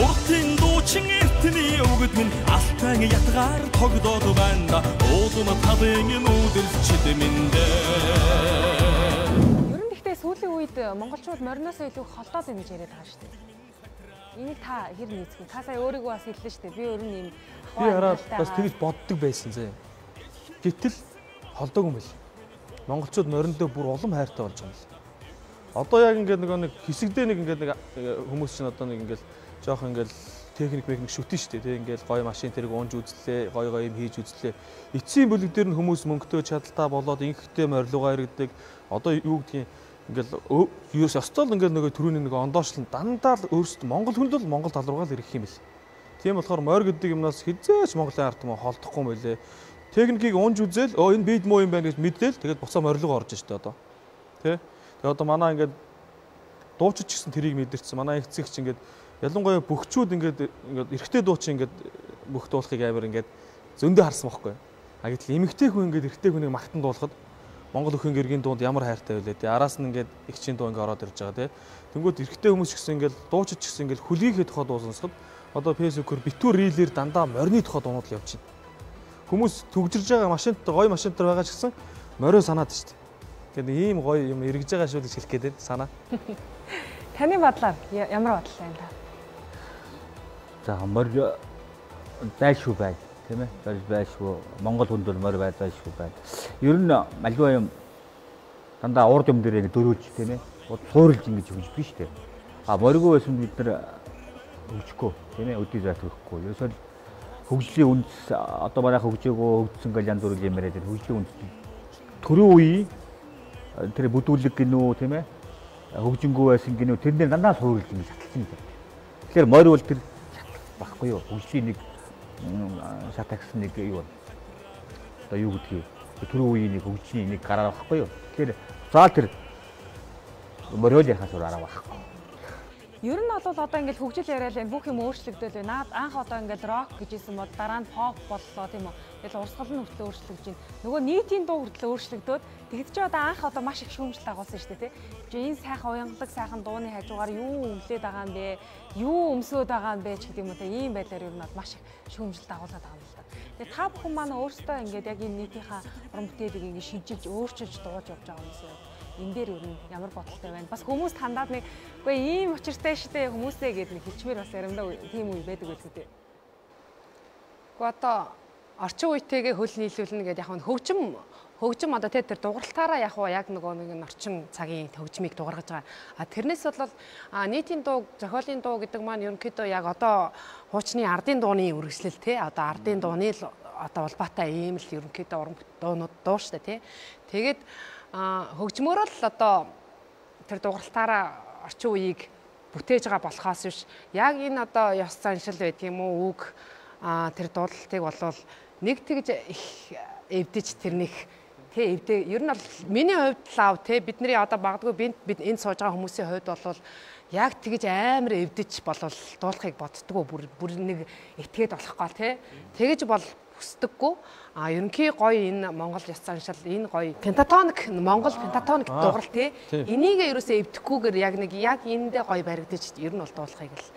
G: Уртын дуучин эртний өгд минь алтан ятгаар тогдоод байна. Уулын талын нүүдэлчд минь дээ.
B: Ер нь гэхдээ сүүлийн үед монголчууд мориноос илүү холдоод байна гэж яриад байгаа шүү дээ. Энийг та хэр нийцэх вэ? Та сая өөрийгөө бас хэллээ шүү дээ. Би өөр нь юм.
E: Би хараад бас тэгж боддог байсан зэ. Гэтэл холдоогүй юм бэл. Монголчууд мориндоо бүр улам хайртай болж байгаа юм бэл. Одоо яг ингээд нөгөө нэг хэсэгдээ нэг ингээд нэг хүмүүс чинь одоо нэг ингээд жоох ингээд техник механик шүтэн шүү дээ. Тэ ингээд гоё машин тэрэг унж үзлээ, гоё гоё юм хийж үзлээ. Эцсийн бүлэг дээр нь хүмүүс мөнгөтэй чадaltaа болоод инхтэй морилуугаа иргэдэг. Одоо юу гэдгийг ингээд ерөөс ёстой л ингээд нөгөө түрүүний нөгөө ондоошлон дандаа л өөрсдөө монгол хүн л монгол тал руугаа л ирэх юм бэл. Тийм болохоор морь гэдэг юмнаас хизээч Монголын ард түмэн холдохгүй юм байлээ. Техникийг унж үзэл өө энэ бид муу юм байна гэж мэдээл тэгээд буцаа морилгоо орж штэ одоо. Тэ? Тэгээд одоо манай ингээд дуучид ч гэсэн тэрийг мэдэрсэн. Манай их зэгч ингээд ялангуяа бөхчүүд ингээд ингээд эрэгтэй дуучин ингээд бөх дуулахыг амар ингээд зөндөө харсан байхгүй. А гэтэл эмэгтэй хүн ингээд эрэгтэй хүнийг магтан дуулахад Монгол өхөн гэргийн дуунд ямар хайртай байлээ те. Араас нь ингээд эгчийн дуу ингээд ороод ирж байгаа те. Тэнгүүд эрэгтэй хүмүүс ч гэсэн ингээд дуучид ч гэсэн ингээд хүлгийнхээ тухай дуу сонсоход одоо Facebook-оор битүүр рилээр дандаа морины тухай дуунууд л явж байна. Хүмүүс түгжирж байгаа машинт гоё машинт дээр байгаа ч гэсэн морио санаад шүү дээ. Тэгэхээр ийм гоё юм эргэж байгаа шүү гэж хэлэх гээд байна санаа.
B: Таны бодлоор ямар бодлоо юм та?
A: За морь байшгүй бай, тийм ээ? Морь байшгүй. Монгол хүнд бол морь байшгүй бай. Ер нь альва юм дандаа урд юм дээр ингэ дөрүүлж тийм ээ? Суурилж ингэж хөгждөг шүү дээ. А морьгүй байсан бид нар хөгжихгүй, тийм ээ? Өдий зайт хөгжихгүй. Ерөөсөө хөгжлийн үндэс одоо манайх хөгжөөгөө хөгжсөн гэл янз бүрийн юм яриад хөгжлийн үндэс төрийн үеийн тэр бүдүүлэг гинүү тийм ээ хөгжингүү байсан гинүү тэрнээр дандаа суурилж ингэж шаталсан юм. Тэгэхээр морь бол тэр шатлах байхгүй юу? Хөгжлийн нэг шат агсан нэг юу вэ? Одоо юу гэдгийг төрийн үеийн нэг хөгжлийн нэг гараа байхгүй юу? Тэгэхээр заал тэр мориол яхаас өөр арга байхгүй.
B: Ер нь бол одоо ингээл хөгжил яриад л бүх юм өөрчлөгдөөл байна. Наад анх одоо ингээл рок гэж исэн бол дараа нь pop боллоо тийм үү. Тэгэл урсгал нь хүртэл өөрчлөгдөж байна. Нөгөө нийтийн дуу хүртэл өөрчлөгдөөд тэгэд чи одоо анх одоо маш их шүүмжлэл дагуулсан шүү дээ тий. Чи энэ сайхан уянгалаг сайхан дууны хажуугаар юу өвлөөд байгаа юм бэ? Юу өмсөөд байгаа юм бэ ч гэдэг юм уу те. Ийм байдлаар ер нь бол маш их шүүмжлэл дагуулад байгаа юм л та. Тэгээ та бүхэн маань өөрсдөө ингээд яг энэ нийтийнхаа уран бүтээлийг ингээд шилжилж өөрчилж дууж явж байгаа юм шиг. Энэ дээр ер нь ямар бодолтой байна? Бас хүмүүс тандаад нэг үгүй ийм учиртай штэ хүмүүсээ гэд нэг хичмээр бас ярамдаа тийм үе байдаг байлгүй дээ.
D: Үгүй одоо орчин үетэйгээ хөл нийлүүлнэ гэдэг яг нь хөгжим одоо тэр дугарлалтаараа яг уу яг нөгөө нэг орчин цагийн хөгжмийг дугаргаж байгаа. А тэрнээс бол нийтийн дуу, зохиолын дуу гэдэг маань ерөнхийдөө яг одоо хуучны ардын дууны үргэлжлэл те одоо ардын дууны л одоо улбаатай ийм л ерөнхийдөө уран дуунууд дуу штэ те. Тэгээд хөгжмөөр л одоо тэр дугарлалтаараа орчин үеийг бүтээж байгаа болохоос биш яг энэ одоо ёс заншил байдаг юм уу үг тэр дуулалтыг болвол нэг тэгж их эвдэж тэрнийх тэ эвдээ ер нь бол миний хувьд лав тэ бидний одоо магадгүй бид энд сууж байгаа хүмүүсийн хувьд бол яг тэгж амар эвдэж болвол дуулахыг боддгоо бүр нэг этгээд болох гол тэ тэгж бол хүсдэггүй. А ерөнхий гоё энэ Монгол ёс заншил энэ гоё пентатоник Монгол пентатоник дуурал тий. Энийг ерөөсөө эвдэхгүйгээр яг нэг яг эндээ гоё баригдаж ер нь бол дуулахыг л.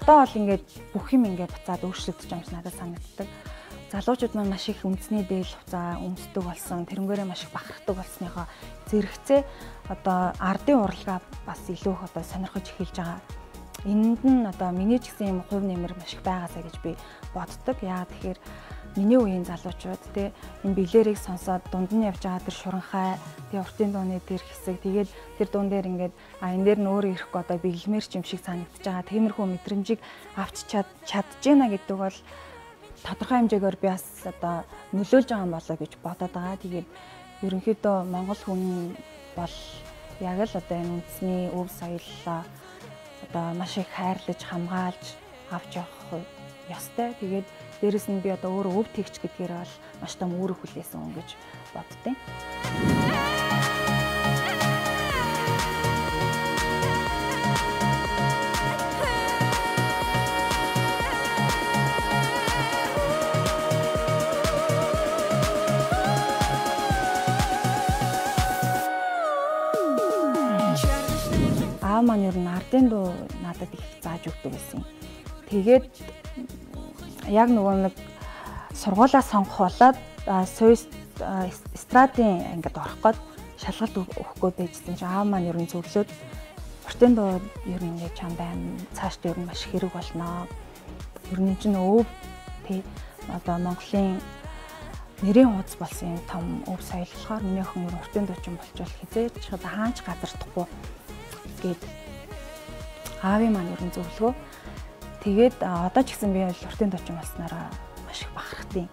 S: Одоо бол ингээд бүх юм ингээд буцаад өөрчлөгдөж байгаа юм шиг надад санагддаг. Залуучууд маань маш их үндэсний дээл хувцас өмсдөг болсон, тэрнгээрээ маш их бахархдаг болсныхоо зэрэгцээ одоо ардын урлагаа бас илүү их одоо сонирхож эхэлж байгаа. Энэнд нь одоо миний ч гэсэн юм хувь нэмэр маш их байгаасаа гэж би боддог. Яагаад тэгэхээр миний үеийн залуучууд те энэ билэрийг сонсоод дунд нь явж байгаа тэр шуранхай, тэгээ уртын дууны тэр хэсэг, тэгээд тэр дуун дээр ингээд энэ дээр нь өөрөө ирэхгүй одоо биелмээр ч юм шиг санагдаж байгаа. Тиймэрхүү мэдрэмжийг авч чадж гинэ гэдэг бол тодорхой хэмжээгээр би бас одоо нөлөөлж байгаа юм болоо гэж бодоод байгаа. Тэгээд ерөнхийдөө Монгол хүн бол яг л одоо энэ үндэсний өв соёлоо одоо маш их хайрлаж, хамгаалж авч явах ёстой. Тэгээд дээрэс нь би одоо өөрөө өв тэгч гэдгээр бол маш том үүрэг хүлээсэн хүн гэж боддیں۔ Аав маань ер нь ардын дуу надад их зааж өгдөг байсан. Тэгээд яг нөгөө нэг сургуулаа сонгох болоод суйс эстрадын ангид орох гээд шалгалт өгөхгүй байжсэн чинь аав маань ер нь зөвлөөд уртын дуу ер нь ингээд чамд аим цаашд ер нь маш хэрэг болно. Ер нь чинь өв тий одоо Монголын нэрийн хуудас болсон юм том өв соёл болохоор миний охин ер нь уртын дуучин болчвол хизээч одоо хаач газардахгүй гээд аавын маань ер нь зөвлөгөө. Тэгээд одоо ч гэсэн би бол уртын дуучин болсноороо маш их бахархтیں۔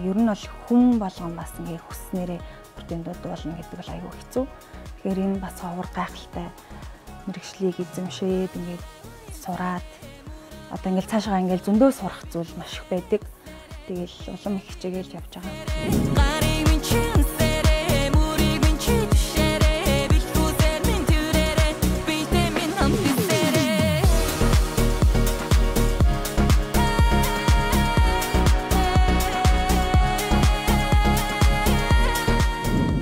S: Ер нь бол хүн болгон бас ингээ хүсснээрээ уртын дуу дуулна гэдэг бол айгүй хэцүү. Тэгэхээр энэ бас ховор гайхалтай мэргэжлийг эзэмшээд ингээд сураад одоо ингээл цаашаа ингээл зөндөө сурах зүйл маш их байдаг. Тэгэл улам их хичээгээл явж байгаа.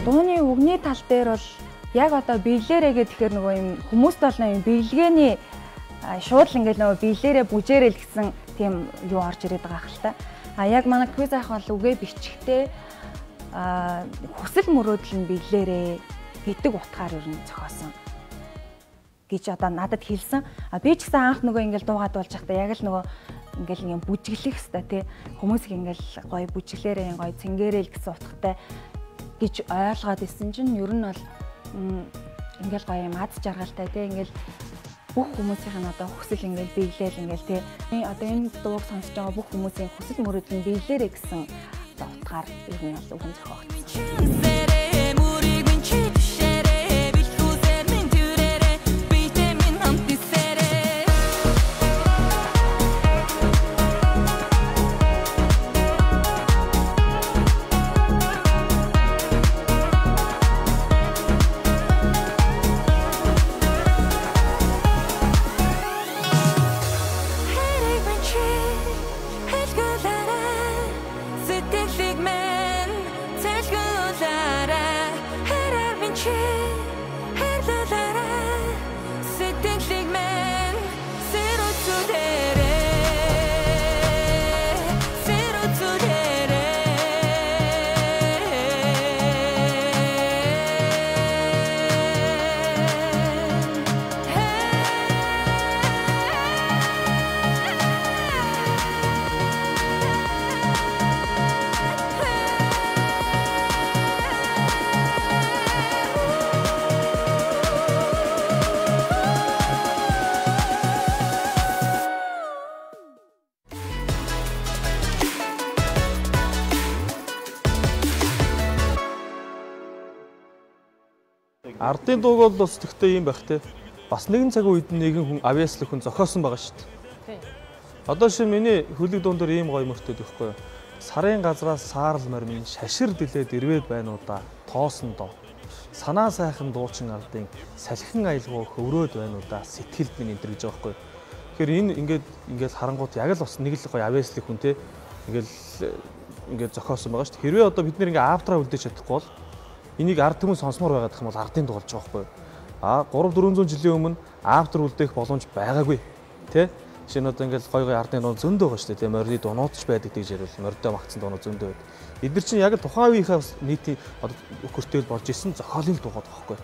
S: Дууны үгний тал дээр бол яг одоо биелээрээ гэхээр нөгөө юм хүмүүст бол юм биелгээний шууд л ингээл нөгөө биелээрээ бүжээрэй л гэсэн тийм юу орж ирээд байгаа хэл та. А яг манай квиз ах бол үгээ бичгтээ хүсэл мөрөөдөл нь биелээрээ гэдэг утгаар ер нь зохиосон гэж одоо надад хэлсэн. А би ч гэсэн анх нөгөө ингээл дуугаад болж байхдаа яг л нөгөө ингээл юм бүжиглэх хэвээр тий хүмүүсийг ингээл гоё бүжиглээрээ гоё цэнгээрээ л гэсэн утгатай гэж ойлгоод исэн чинь ер нь бол ингээл гоё юм аз жаргалтай тий ингээл бүх хүмүүсийн одоо хүсэл ингээл биелээл ингээл тий одоо энэ дууг сонсож байгаа бүх хүмүүсийн хүсэл мөрөөдөл нь биелээрэй гэсэн одоо утгаар ер нь бол үгэн зохиогдсон.
E: Ардын дууг бол бас тэгтээ юм байх те. Бас нэгэн цаг үед нэгэн хүн авьяаслаг хүн зохиосон байгаа шүү дээ. Одоо шин миний хөлөг дуун дээр ийм гоё мөртөд өгөхгүй юу. Сарын газраас саарл мормын шашир дэлээд ирвэд байна уу да. Тоосон доо. Санаа сайхан дуучин ардын салхин аялгау хөврөөд байна уу да. Сэтгэлд минь энтер гэж байгаа байхгүй юу. Тэгэхээр энэ ингээд харангуут яг л бас нэг л гоё авьяаслаг хүн те. Ингээд зохиосон байгаа шүү дээ. Хэрвээ одоо бид нэр ингээд автораа үлдээж чадахгүй бол энийг ард түмэн сонсомоор байгаад их юм бол ардын дуу болж байгаа байхгүй юу? А 3-400 жилийн өмнө автор үлдээх боломж байгаагүй. Тэ? Жишээ нь одоо ингээл гой гой ардын дуу зөндөө байгаа шүү дээ. Тэ морины дуунууд ч байдаг гэж ярил. Мордоо магтсан дуунууд зөндөө байдаг. Эдгээр чинь яг л тухайн үеийнхээ нийтийн одоо хөртөл болж исэн зохиолын дуу байгаа байхгүй юу?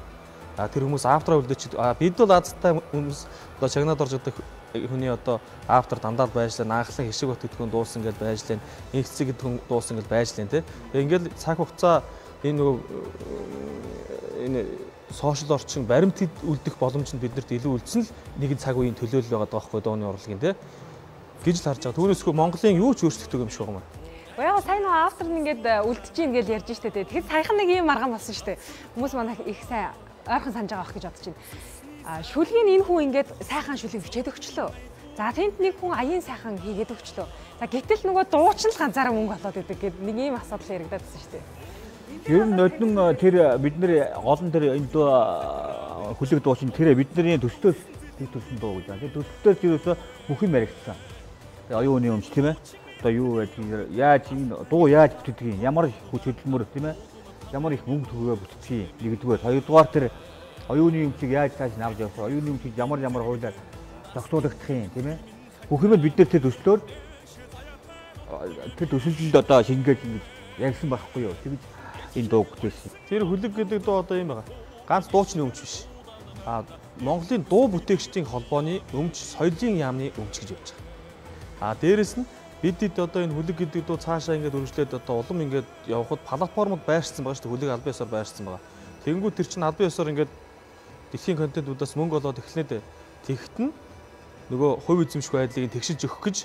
E: А тэр хүмүүс автораа үлдээч бид бол азтай хүмүүс одоо чагнаад орж одоо хүний одоо автор дандаа л байж лээ. Анхлан Хишиг бат гэдэг хүн дуусан гэж байж лээ. Инхцэг гэдэг хүн дуусан гэж байж лээ, тэ. Тэгээ ингээл цаг хугацаа энэ нөгөө энэ сошиал орчин баримт үлдэх боломж нь биднэрт илүү үлдсэн л нэгэн цаг үеийн төлөөлөл байгаа байхгүй дууны урлагийн, тэ. Гэж л харж байгаа. Түүнээс хөө Монголын юу ч өөрчлөгдөг юм шиг байгаа юм.
B: Яг сайн нөгөө автор нь ингээд үлдэж ийн гэж ярьж штэ, тэ. Тэгэхэд саяхан нэг юм маргаан болсон штэ. Хүмүүс манай их сайн ойрхон санаж байгаа байх гэж бодож байна. Шүлгийн энэ хүн ингээд сайхан шүлэг бичээд өгчлөө. За тэнд нэг хүн аяын сайхан хийгээд өгчлөө. За гэтэл нөгөө дуучин л ганцаараа мөнгө олоод идэг гэд нэг ийм асуудал яригадаад байсан шүү дээ.
A: Ер нь нодон тэр бид нэр гол нь тэр энэ хүлэг дуучин тэр бидний төслөөс төрсөн дуу гэж байна. Тэр төслөөс ерөөсөө бүх юм яригдсан. Оюун хүний өмч тийм ээ. Одоо юу байдгийг яаж энэ дуу яаж бүтдэг юм, ямар хүч хөдөлмөр тийм ээ, ямар их мөнгө төгрөгөө бүтдэг юм нэгдүгээр. Хоёрдугаар тэр оюуны өмчийг яаж цааш нь авч явах вэ? Оюуны өмчийг ямар ямар хуулиар зохицуулагдах юм тийм ээ. Бүх юм бид нар тэр төслөөр тэр төсөлд одоо шингээж ингэж ярьсан байхгүй юу? Тэгж энэ дууг бүтээсэн.
E: Тэр хүлэг гэдэг дуу одоо юм байгаа. Ганц дуучны өмч биш. А Монголын дуу бүтээгчдийн холбооны өмч, соёлын яамны өмч гэж явж байгаа. А дээрэс нь бидэд одоо энэ хүлэг гэдэг дуу цаашаа ингээд үргэлжлээд одоо улам ингээд явхад платформуд байршсан байгаа шүү дээ. Хүлэг албан ёсоор байршсан байгаа. Тэнгүү тэр чинь албан ёсоор ингээд дэлхийн контентуудаас мөнгө олоод эхлэнэ дээ. Тэгт нь нөгөө хувь эзэмших байдлыг тэгшиж өгөх гэж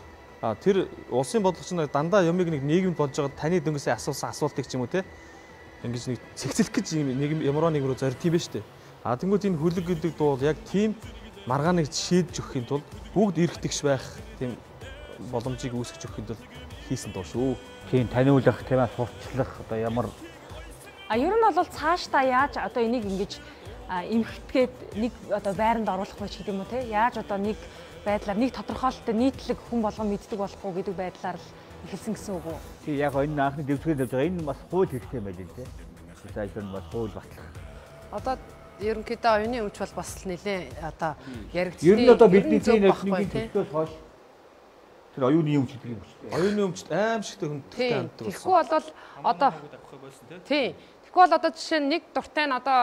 E: тэр улсын бодлого чинь дандаа юмыг нэг нийгэмд болж байгаа таны дөнгөсөө асуусан асуултыг ч юм уу те ингэж нэг цэгцлэх гэж нэг ямарваа нэг рүү зорд юм байна шүү дээ. А тэнгуут энэ хүлэг гэдэг дуу бол яг тийм маргааныг шийдэж өгөхийн тулд бүгд эрх тэгш байх тийм боломжийг үүсгэж өгөхийн тулд хийсэн дуу шүү.
A: Тийм таниулах, тийм сурчлах одоо ямар
B: А ер нь бол цаашдаа яаж одоо энийг ингэж эмхтгээд нэг одоо байранд оруулах вэ ч гэдэг юм уу те яаж одоо нэг байдлаар нэг тодорхойлолттой нийтлэг хүн болгон мэддэг болохгүй гэдэг байдлаар л эхэлсэн гэсэн үг үү?
A: Тий яг энэ анхны дэвсгэр тавьж байгаа энэ бас хууль хэрэгтэй юм байл те. За энэ бас хууль батлах.
D: Одоо ерөнхийдөө оюуны өмч бол бас нэлээ одоо яригдсан.
A: Ер нь одоо бидний тийм нэг төслөөс хойш тэр оюуны өмч гэдэг юм шүү дээ.
E: Оюуны өмчт аимшигтэй хүндтэй ханддаг болсон.
D: Тэгэхгүй бол одоо тий. Тэгэхгүй бол одоо жишээ нь нэг дуртай нь одоо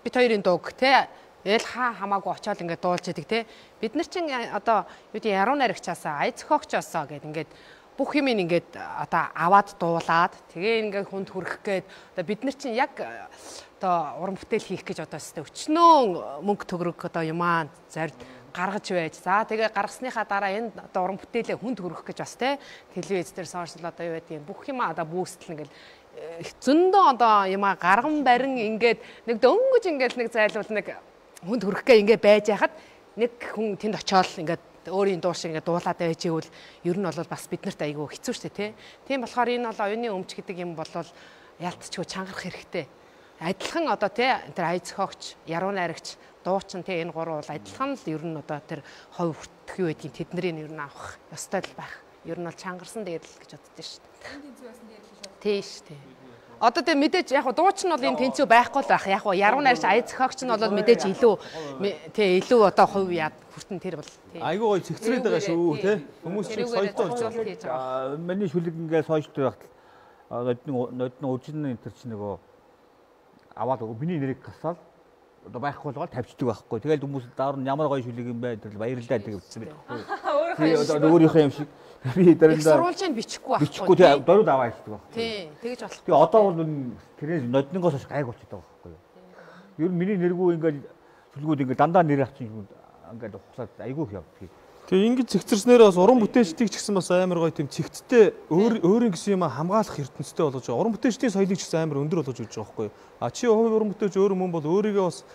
D: бит хоёрын дууг тий. Эл хаа хамаагүй очиод ингээд дуулж идэг тий. Бид нар чинь одоо юу гэдэг яруу найрагчаасаа, ая зохиогчоосоо гэд ингээд бүх юм ингээд одоо аваад дуулаад тэгээ ингээд хүнд хүрэх гээд одоо бид нар чинь яг одоо уран бүтээл хийх гэж одоо өстэй өчнөө мөнгө төгрөг одоо юмаа зорд гаргаж байж за тэгээ гаргасныхаа дараа энэ одоо уран бүтээлээ хүнд хүргэх гэж бас те телевиз дээр сошиал одоо юу байдгийг бүх юмаа одоо бүүстэл ингээд зөндөө одоо юмаа гарган барин ингээд нэг дөнгөж ингээд нэг зайлвал нэг хүнд хүрэх гээ ингээд байж яхад нэг хүн тэнд очиод ингээд өөрийн дуу шиг ингээд дуулаад байж ивэл ер нь бол бас биднэрт айгүй хэцүү шүү дээ тий. Тийм болохоор энэ бол оюуны өмч гэдэг юм бол ялтчгүй чангарах хэрэгтэй. Адилхан одоо тий тэр ая зохиогч, яруу найрагч, дуучин тий энэ гурав бол адилхан л ер нь одоо тэр хов хүртэх юу гэдгийг тэднэрийг ер нь авах ёстой л байх. Ер нь бол чангарсан дээр л гэж боддоо шүү дээ.
B: Тэнцүү байсан дээр л шүү.
D: Тий шүү дээ. Одоо тэг мэдээж яг дуучин бол энэ тэнцүү байхгүй л байх. Яг яруу найрагч, ая зохиогч нь бол мэдээж илүү тий илүү одоо хувь яад хүртэн тэр бол тий.
E: Айгүй гоё цэгцрээд байгаа шүү тий. Хүмүүс чинь соёлтой болж
A: байгаа. Миний шүлэг ингээд соёлтой байхад нодны ужин энэ төр чинь нөгөө аваад миний нэрийг гасаал одоо байхгүй болгоод тавьчихдаг байхгүй. Тэгэл хүмүүс дараа нь ямар гоё шүлэг юм бэ тэр баярлалаа гэдэг бичсэн байх байхгүй. Тий өөрийнхөө юм шиг би дараа нь
D: сурвалжийг бичихгүй байхгүй.
A: Бичихгүй тий дөрөв аваа хийдэг байхгүй.
D: Тий тэгэж болохгүй.
A: Тэгээ одоо бол тэрээс нодныгоос хойш гайг болчиход байгаа байхгүй юу. Ер нь миний нэргүй ингээд шүлгүүд ингээд дандаа нэр авчин ингээд ухсаад айгүй их явдаг.
E: Тэгээ ингэж цэгцэрснээр бас уран бүтээлчдийг ч гэсэн бас амар гоё тийм цэгцтэй өөрийн гэсэн юм хамгаалах ертөнцтэй болгож байгаа. Уран бүтээлчдийн соёлыг ч гэсэн амар өндөр болгож өгч байгаа байхгүй юу? А чи хувь уран бүтээлч өөр мөн бол өөрийгөө бас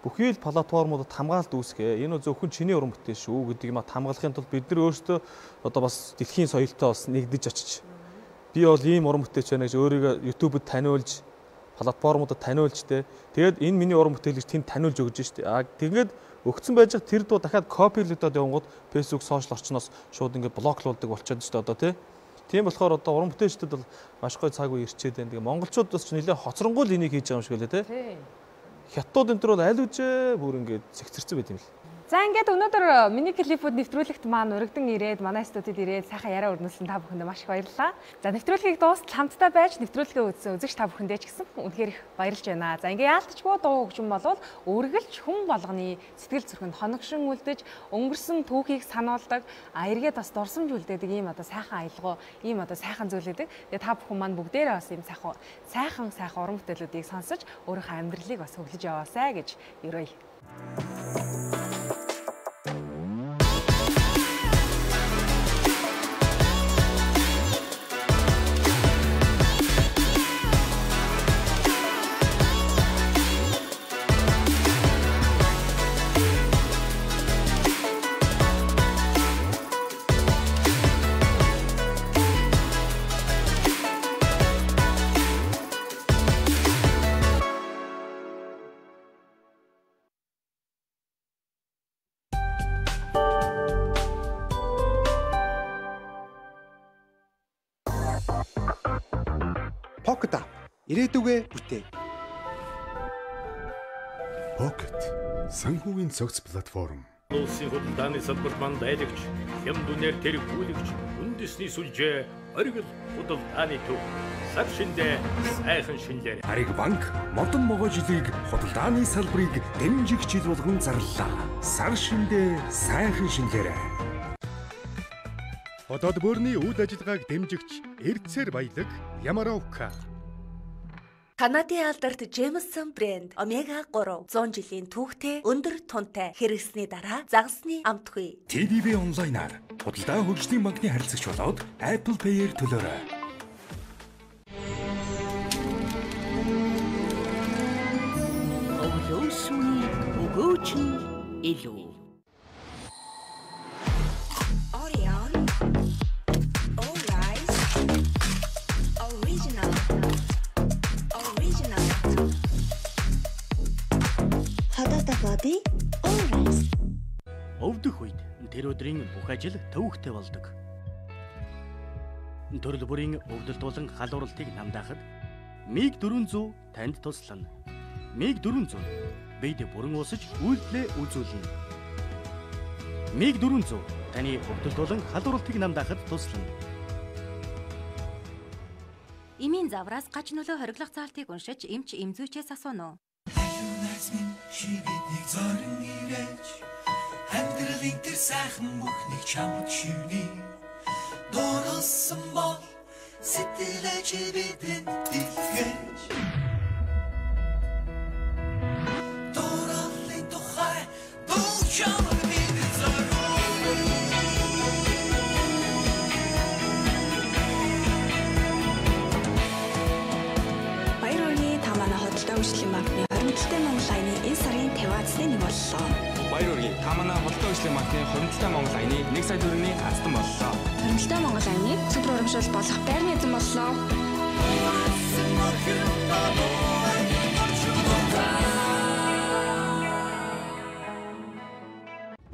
E: бүхий л платформудад хамгаалалт үүсгэ. Энэ зөвхөн чиний уран бүтээл шүү гэдэг юм а хамгаалахын тулд бид нар өөрсдөө одоо бас дэлхийн соёлтой бас нэгдэж очиж би бол ийм уран бүтээлч байна гэж өөрийгөө YouTube-д таниулж платформудад таниулж те. Тэгээд энэ миний уран бүтээл гэж тэнд таниулж өгч штэ. А тэгээд өгцөн байж тэр дуу дахиад копилогдоод явангууд Facebook сошиал орчноос шууд ингээд блоклуулдаг болчиход штэ одоо тий. Тийм болохоор одоо уран бүтээлчдэд бол маш гоё цаг үе ирчээд байна. Тэгээ монголчууд бас ч нэлээ хоцронгуй л энийг хийж байгаа юм шиг үлээ тий. Хятадууд энэ төр бол аль үжээ бүр ингээд цэгцэрсэн байт юм л.
B: За ингээд өнөөдөр миний клипүүд нэвтрүүлэгт маань өргөдөн ирээд манай студид ирээд сайхан яриа өрнүүлсэн та бүхэндээ маш их баярлалаа. За нэвтрүүлгийг дуустал хамтдаа байж нэвтрүүлгээ үзсэн үзэгч та бүхэндээ ч гэсэн үнэхээр их баярлж байна. За ингээд яалтчгүй дуу хөгжим болвол үргэлж хүн болгоны сэтгэл зүрхэнд хоногшин үлдэж өнгөрсөн түүхийг сануулдаг, эргээд бас дурсамж үлдээдэг ийм одоо сайхан аялгау, ийм одоо сайхан зүйл гэдэг. Тэгээ та бүхэн маань бүгдээрээ бас ийм сайхан сайхан уран бүтээлүүдийг сонсож өөрийнхөө амьдралыг бас хөглөж яваасай гэж ерөөе.
T: Pocket App ирээдүгэ бүтээ.
I: Pocket санхүүгийн цогц платформ.
J: Улсын худалдааны салбарт манд аялагч, хямд үнээр тэргүүлэгч, үндэсний сүлжээ, оргил худалдааны төв. Сар шиндээ сайхан шинэлээр.
I: Хариг банк модон могой жилийг худалдааны салбарыг дэмжих жил болгон зарлалаа. Сар шиндээ сайхан шинэлээр.
K: Одод бөөрийн үйл ажиллагааг дэмжигч Эрдсээр баялаг Ямаровка.
L: Канадын алдарт Jameson брэнд Омега 3 100 жилийн түүхтэй өндөр тунтай хэрэгсний дараа загасны амтгүй.
I: TDB онлайнаар худалдаа хөгжлийн банкны харилцагч болоод Apple Pay-ээр төлөөрэй.
M: Өглөө шөнийн өгөөч нь илүү.
P: Body all rice.
C: Өвдөх үед тэр өдрийн бүх ажил төвөгтэй болдог. Төрөл бүрийн өвдөлт болон халууралтыг намдаахад МиГ 400 танд туслана. МиГ 400 бид бүрэн уусаж үйлдэлээ үзүүлнэ. МиГ 400 таны өвдөлт болон халууралтыг намдаахад туслана.
O: Эмийн завраас гач нөлөө хориглох заалтыг уншиж эмч эмзүүчээс асууна уу?
G: Чи биднийг зорин ирэж амьдралын тэр сайхан бүхнийг чамд шивнэ. Дурлсан бол сэтгэлээ чи бидэнд дэлгэж. Дурлалын тухай дуу чамд бид зориулна.
P: Баяр хүргэе, та манай худалдаа хөгжлийн банкны 27 Монгол аяны энэ сарын 50-аас нэг боллоо.
Q: Баяр хүргэе. Та манай худалдаа хөгжлийн банкны 27 Монгол аяны 1 сая төгрөгийн азтан боллоо.
P: 27 Монгол аяны супер урамшуул болох байрны эзэн боллоо.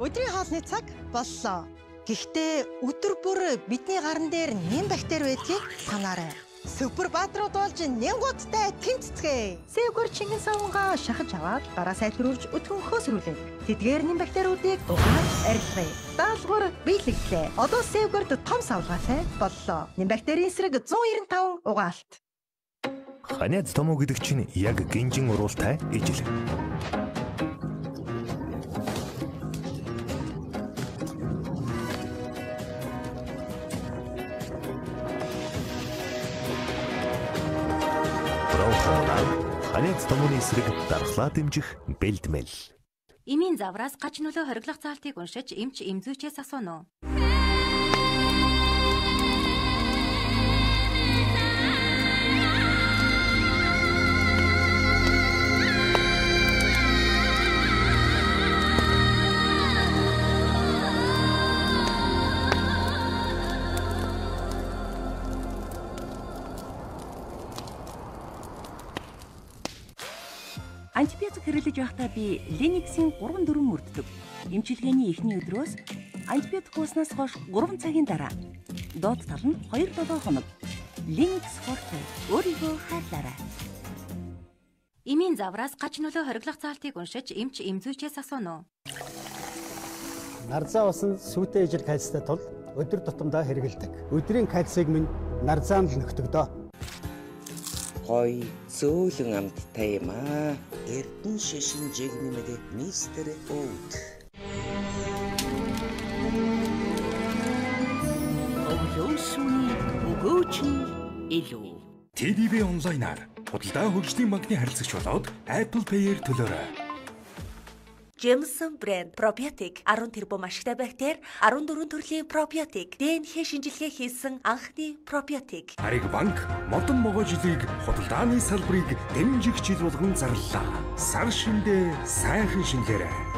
U: Өдрийн хоолны цаг боллоо. Гэхдээ өдөр бүр бидний гаран дээр нэм бактери байдгийг санаарай. Супер баатрууд болж нэнгуудтай тэмцэцгээе.
V: Сэвгөр чингэн савнгаа шахаж аваад гараа сайтруулж өтгөнхөө сөрүүлээ. Тэдгээр нэм бактериудыг угааж арилгая. Даалгавар биелэглээ. Одоо сэвгөрд том савлгаатай боллоо. Нэм бактерийн эсрэг 195 угаалт.
I: Ханиад томоо гэдэг чинь яг гинжин уруултай ижил. Ханиад томооны эсрэг дархлаа дэмжих бэлдмэл.
O: Эмийн завраас гач нөлөө хориглох заалтыг уншиж эмч эмзүүчээс асууна уу?
W: Антибиотик хэрэглэж байхдаа би Linux-ийн 3-4 мөрддөг. Эмчилгээний эхний өдрөөс антибиотик ууснаас хойш 3 цагийн дараа. Доод тал нь 2-7 хоног. Linux Forte өөрийгөө хайрлаарай.
O: Эмийн завраас гач нөлөө хориглох заалтыг уншиж эмч эмзүүчээс асууна уу?
F: Нарзаа ус нь сүйтэй ижил кальцтай тул өдөр тутамдаа хэрэглэдэг. Өдрийн кальцийг минь нарзаанд л нөхдөг дөө.
H: Гоё зөөлөн амттай юм аа. Эрдэн шишин жигнэмэг мистер Оут.
M: Өглөө шөнийн өгөөч нь илүү.
I: ТДВ онлайнаар худалдаа хөгжлийн банкны харилцагч болоод Apple Pay-ээр төлөөрэй.
L: Jameson брэнд пробиотик 10 тэрбум ашигтай бактери, 14 төрлийн пробиотик, ДНХ шинжилгээ хийсэн анхны пробиотик.
I: Хариг банк модон могой жилийг худалдааны салбарыг дэмжих жил болгон зарлалаа. Сар шиндээ сайхан шинэлээрэй.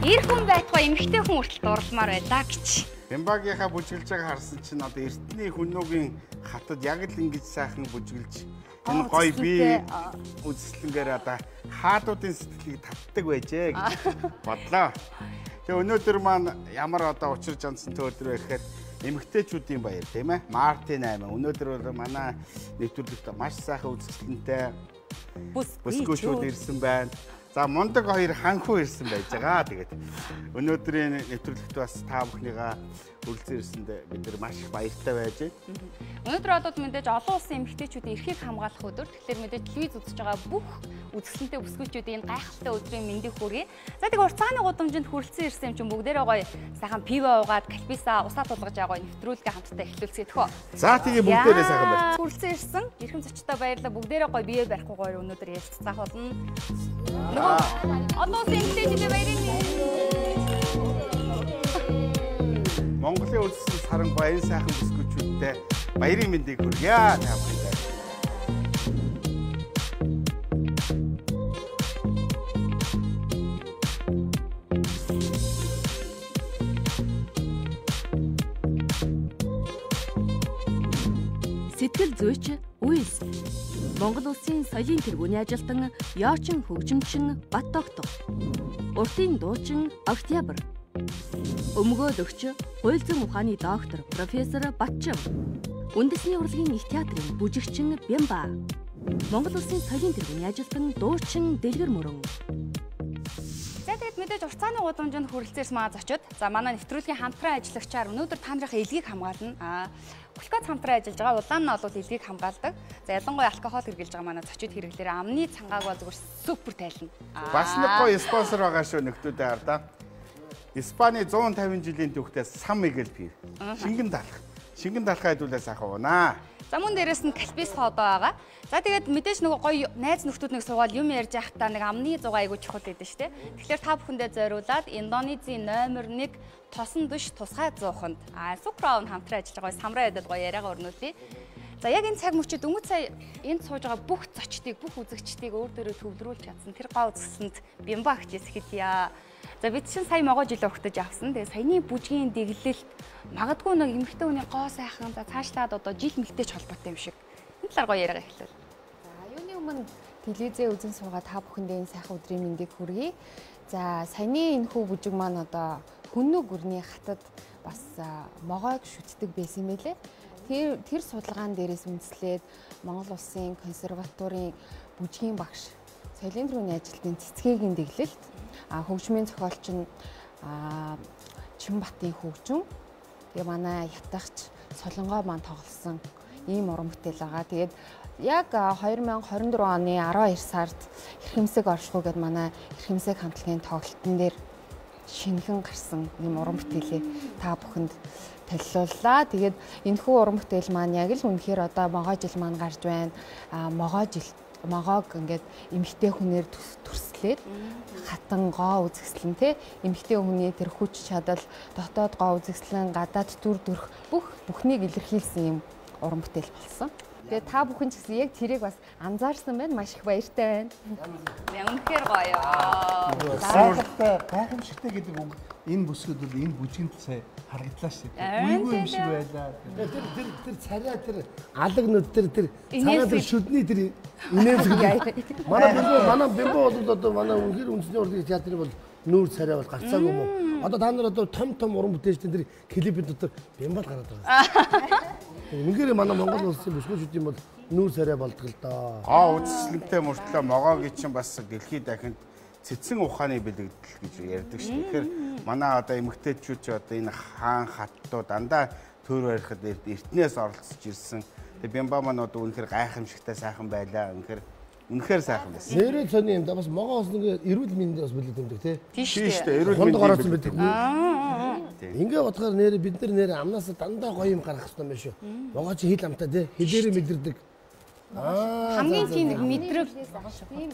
N: Эр хүн байтугай эмэгтэй хүн хүртэл дурламаар байлаа гэж. Бямбагийнхаа бүжиглэж байгаа харсан чинь одоо эртний хүннүүгийн хатад яг л ингэж сайхан бүжиглж энэ гоё би үзэсгэлэнгээр одоо хаадуудын сэтгэлийг татдаг байжээ гэж бодлоо. Тэгээ өнөөдөр маань ямар одоо учир жансан өдөр вэ гэхээр эмэгтэйчүүдийн баяр тийм ээ. Мартын 8. Өнөөдөр бол манай нэвтрүүлэгт маш сайхан үзэсгэлэнтэй бүсгүйчүүд ирсэн байна. За мундаг хоёр ханхуу ирсэн байж байгаа. Тэгээд өнөөдрийн нэвтрүүлэгт бас та бүхнийгаа хүрэлцэн ирсэнд бид нар маш их баяртай байж байна.
R: Өнөөдөр бол мэдээж олон улсын эмэгтэйчүүдийн эрхийг хамгаалах өдөр. Тэгэхээр мэдээж телевиз үзэж байгаа бүх үзэсгэлэнтэй бүсгүйчүүдийн энэ гайхалтай өдрийн мэндийг хүргэе. За тэг уртцааны гудамжинд хүрэлцэн ирсэн юм чинь бүгдээрээ гоё сайхан пиво уугаад кальписа усаа тулгаж байгаа гоё нэвтрүүлгээ хамтдаа эхлүүлцгээе тхөө.
N: За тэгээ бүгдээрээ сайхан байна.
R: Хүрэлцэн ирсэн эрхэм зочдтой баярлалаа. Бүгдээрээ гоё бие барихгүй гоё өнөөдөр ярилцах болно. Нөгөө олон улсын эмэгтэйчүүдийн баярын
N: Монголын үлдсэн саран баян сайхан бүсгүйчүүдтэй баярын мэндийг хүргье та бүхэндээ.
S: Сэтгэл зүйч Уилс Монгол улсын соёлын тэргүүний ажилтан Яочин хөгжимчин Бат-Тогтох Уртын дуучин Октябрь Өмгөөлөгч хууль зүйн ухааны доктор профессор Батчим Үндэсний урлагийн их театрын бүжигчин Бямба Монгол улсын соёлын тэргүүний ажилтан дуучин Дэлгэр Мөрөн.
R: За тэгэд мэдээж уртцааны гудамжинд хүрэлцээрс маа зочид. За манай нэвтрүүлгийн хамтран ажиллагчаар өнөөдөр та нарынхаа элгийг хамгаална. Глюкоз хамтран ажиллаж байгаа улаан нь бол элгийг хамгаалдаг. За ялангуяа алкогол хэрглэж байгаа манай зочид хэрэглээрээ амны цангааг бол зүгээр супер тайлна.
N: Бас нэг гоё спонсор байгаа шүү нөхдүүдээ хардаа. Испани 150 жилийн түүхтэй Сан Мигел пив. Шингэн талх. Шингэн талхаа хэдүүлээ сайхан уунаа.
R: За мөн дээрэс нь кальпис ходоо байгаа. За тэгээд мэдээж нөгөө гоё найз нөхдүүд нэг суугаад юм ярьж байхдаа нэг амны зугаа айгуу чухал гэдэг шүү дээ. Тэгэхээр та бүхэндээ зориулаад Индонезийн номер 1 тосон дүш тусгай зууханд Сукроун хамтран ажиллаж байгаа самраа ядал гоё яриагаа өрнүүлье. За яг энэ цаг мөчид дөнгөж сая энд сууж байгаа бүх зочдыг, бүх үзэгчдийг өөр дөрөө төвлөрүүлж чадсан. Тэр гоо үзэсгэлэнт Бямба агчээс хэлье. За бид чинь сая могоо жил өгтөж авсан. Тэгээ саяны бүжгийн дэглэлт магадгүй нэг эмэгтэй хүний гоо сайхан за цаашлаад одоо жил мэлтэйч холбоотой юм шиг. Энэ талаар гоё яриагаа эхлэв.
X: За юуны өмнө телевизээ үзэн суугаа та бүхэндээ энэ сайхан өдрийн мэндийг хүргэе. За саяны энэ хүү бүжиг маань одоо хүннү гүрний хатад бас могойг шүтдэг байсан юм байлээ. Тэр судалгаан дээрээс үндэслээд Монгол улсын консерваторийн бүжгийн багш соёлын тэргүүний ажилтны цэцгээгийн дэглэлт хөгжмийн зохиолч нь Чинбатын хөгжин тэгээ манай ятагч Солонгоо маань тоглосон ийм уран бүтээл байгаа. Тэгээд яг 2024 оны 12 сард Эрхэмсэг оршихуй гээд манай Эрхэмсэг хамтлагийн тоглолтын дээр шинэхэн гарсан ийм уран бүтээлээ та бүхэнд толиуллаа. Тэгээд энэхүү уран бүтээл маань яг л үнэхээр одоо могой жил маань гарч байна. Могой жил могоог ингээд эмэгтэй хүнээр төрслээд хатан гоо үзэсгэлэн те эмэгтэй хүний тэр хүч чадал дотоод гоо үзэсгэлэн гадаад дүр төрх бүх бүхнийг илэрхийлсэн юм уран бүтээл болсон. Тэгээ та бүхэн ч гэсэн яг тэрийг бас анзаарсан байна. Маш их баяртай байна.
R: Үнэхээр гоё.
Y: Гайхалтай, гайхамшигтай гэдэг үг энэ бүсгүүд бол энэ бүжгэнд сая харагдлаа шүү дээ. Үгүй юм шиг байлаа.
Z: Тэр тэр тэр царай тэр алагнууд тэр тэр цагаан тэр шүдний тэр инээмсэг. Манай бимбо манай бимбо бол одоо манай үнэхээр үндэсний урлагийн театрын бол нүүр царай бол гарцаагүй юм уу? Одоо та нар одоо том том уран бүтээлчдийн тэр клипийн дотор бимбо л гараад байгаа. Үнэхээр манай Монгол улсын бүсгүйчүүдийн бол нүүр царай болдог л доо.
N: Гоо үзэсгэлэнтэй мөртлөө могоогийн чинь бас дэлхийд дахинд цэцэн ухааны бэлэгдэл гэж ярьдаг шүү. Тэгэхээр манай одоо эмэгтэйчүүд ч одоо энэ хаан хаттуу дандаа төр барихад эртнээс оролцож ирсэн. Тэгээ Бямба маань одоо үнэхээр гайхамшигтай сайхан байлаа. Үнэхээр сайхан байсан.
Z: Нэрээ сони юм да бас могоо бас нэг эрүүл мэндийн бас бэлэг тэмдэг тий.
N: Тийм шүү дээ. Эрүүл
Z: мэндийн ороцсон байдаг. Ингээ бодохоор нэрээ бид нар нэрээ амнаас дандаа гоё юм гаргах хэрэгтэй юм байна шүү. Могоо чи хил амтай тий. Хилээрээ мэдэрдэг.
R: Хамгийн тийм нэг мэдрэг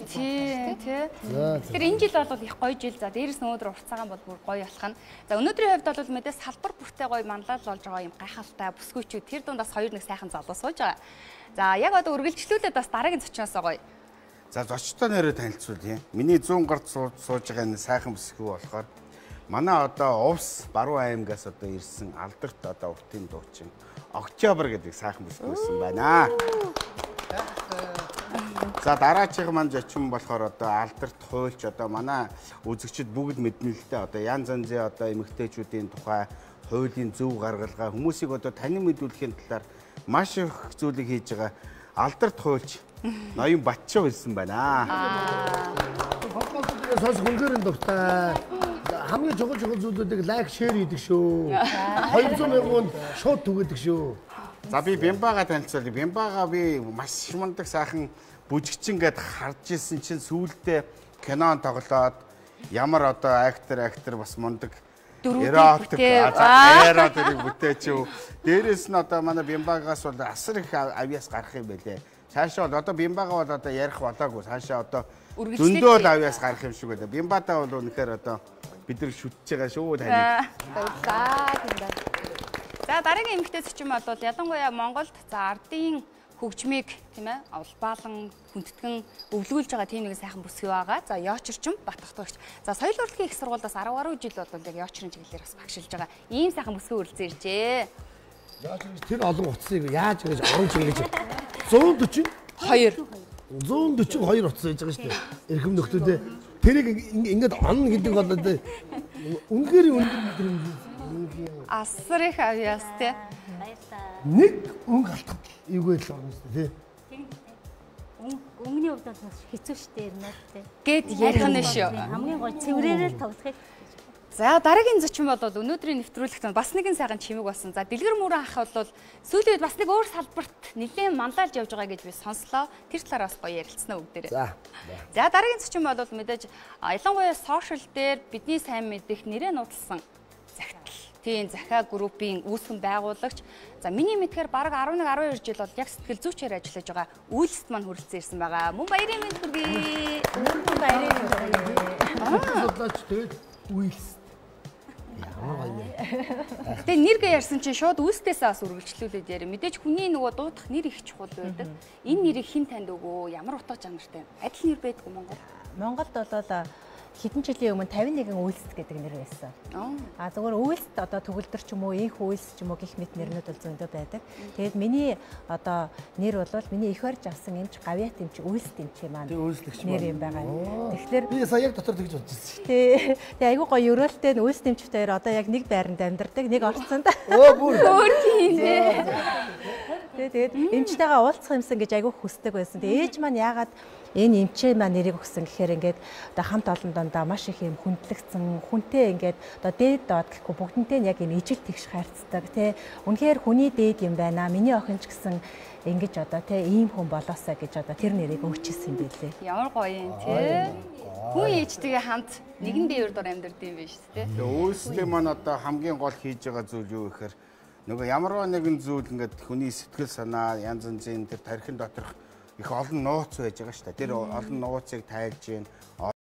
R: тий тий. Тэгэхээр энэ жил бол их гоё жил. За дээрэс нь өнөөдөр уртцаагаан бол бүр гоё болох нь. За өнөөдрийн хувьд бол мэдээ салбар бүртээ гоё манлайлал болж байгаа юм гайхалтай бүсгүйчүүд тэр дунд бас хоёр нэг сайхан залуу сууж байгаа. За яг одоо үргэлжлүүлээд бас дараагийн зочноосоо гоё.
N: За зочдтой нэрээ танилцуулъя. Миний зүүн гарт сууж байгаа энэ сайхан бүсгүй болохоор Манай одоо Увс Баруун аймгаас одоо ирсэн алдарт одоо уртын дуучин Октябрь гэдэг сайхан бүсгүй ирсэн байна. За дараачих маань зочин болохоор одоо алдарт хуульч одоо манай үзэгчид бүгд мэднэ л дээ. Одоо янз янзын одоо эмэгтэйчүүдийн тухай хуулийн зөв гаргалгаа хүмүүсийг одоо танин мэдүүлэхийн талаар маш их зүйлийг хийж байгаа алдарт хуульч Ноён Батчив ирсэн байна.
Z: Подкастыг сонсох үнээр нь дуртай. Хамгийн чухал зүйлүүдийг лайк, шеэр хийдэг шүү. 200 мянган шууд түгээдэг шүү.
N: За би Бямбагаа танилцуулъя. Бямбагаа би маш мундаг сайхан бүжигчин гэд харж исэн чинь сүүлдээ кинон тоглоод ямар одоо актер бас мундаг эротик эротик бүтээч. Дээрээс нь одоо манай Бямбагаас бол асар их авьяас гарах юм байлээ. Цаашаа бол одоо Бямбагаа бол одоо ярих болоогүй. Цаашаа одоо зөндөө л авьяас гарах юм шиг байлаа. Бямбадаа бол үнэхээр одоо бид нар шүтж байгаа шүү таныг.
R: Баярлалаа тийм. За дараагийн эмэгтэй зочин бол ялангуяа Монголд за ардын хөгжмийг тийм улбаалан хүндэтгэн өвлгүүлж байгаа тийм нэгэн сайхан бүсгүй байгаа. За Йоочирчин Батогтогч. За соёл урлагийн их сургуульдаас 10 гаруй жил бол яг Йоочрын чиглэлээр бас багшилж байгаа. Ийм сайхан бүсгүй үрэлцэн иржээ.
Z: Йоочир тэр олон утсыг яаж ингэж оруулж ингэж 142 142 утас байж байгаа шүү дээ. Эрхэм нөхдүүдээ тэрийг ингэж онно гэдэг бол үнэхээр өндөр мэдрэмж.
R: Асар их авьяас тий.
Z: Баярлалаа. Нэг өнгө алтгал эвгүй л орно шүү дээ тий.
A: Өнгөний хувьд бол бас хэцүү шүү дээ юм аа тий.
R: Гэт ярих нь шүү.
A: Хамгийн гоё цэврээрээ л тоглохыг.
R: За дараагийн зочин бол өнөөдрийн нэвтрүүлэгт бас нэгэн сайхан чимэг болсон. За Дэлгэр Мөрөн ах бол сүүлийн үед бас нэг өөр салбарт нэлээд манлайлж явж байгаа гэж би сонслоо. Тэр талаар бас гоё ярилцсан бүгдээрээ. За дараагийн зочин бол мэдээж ялангуяа сошиал дээр бидний сайн мэдих нэрээ нуудалсан захидал. Тийм Захиа группийн үүсгэн байгуулагч. За миний мэдхээр бараг 11 12 жил бол яг сэтгэл зүйчээр ажиллаж байгаа үйлсэд маань хүрэлцэн ирсэн байгаа. Мөн баярын мэнд хүргэе.
V: Мөн баярын мэнд хүргэе.
Z: Судлаач тэгээд үйлс. Ямар гоё юм.
R: Тэгээ нэргээ ярьсан чинь шууд үйлсдээсээ бас үргэлжлүүлээд яриа. Мэдээж хүний нөгөө дуудах нэр их чухал байдаг. Энэ нэрийг хэн танд өгөө? Ямар утга чанартай? Адил нэр байдгүй Монгол.
V: Монголд бол хэдэн жилийн өмнө 51 үйлсэд гэдэг нэр байсан. А зөвхөн үйлсэд одоо төгөлдөр ч юм уу, инх үйлс ч юм уу гэх мэт нэрнүүд бол зөндөө байдаг. Тэгээд миний одоо нэр бол миний их барьж авсан эмч гавьяат эмч үйлсэд эмч юм аа. Нэр юм байгаа. Тэгэхээр
Z: би сая яг дотор тэгж бодсон шүү.
V: Тий. Тэгээ айгүй гоё өрөөлтэй нь үйлсэд эмчтэйгээр одоо яг нэг байранд амьдардаг, нэг орцонд.
Z: Өө бүр.
R: Өөр тийм ээ.
V: Тэгээд эмчтэйгээ уулзах юмсан гэж айгүй хүсдэг байсан. Тэгээд ээж маань яагаад энэ эмчээ маань нэрийг өгсөн гэхээр ингээд одоо хамт олон дондоо маш их юм хүндлэгдсэн хүнтэй ингээд одоо дээд доод гэхгүй бүгдэнтэй нь яг юм ижил тэгш хайрцдаг тий. Үнэхээр хүний дээд юм байна. Миний охин ч гэсэн ингэж одоо тий ийм хүн болоосаа гэж одоо тэр нэрийг өгчихсэн юм байлээ.
R: Ямар гоё юм тий. Хүн ээжтэйгээ хамт нэгэн дээвэр дор амьдард юм биш тий.
N: Тэгээ үйлсдээ маань одоо хамгийн гол хийж байгаа зүйл юу гэхээр нөгөө ямар нэгэн зүйл ингээд хүний сэтгэл санаа янз янзын тэр тархин доторх их олон нууц байж байгаа шүү дээ. Тэр олон нууцыг тайлж гин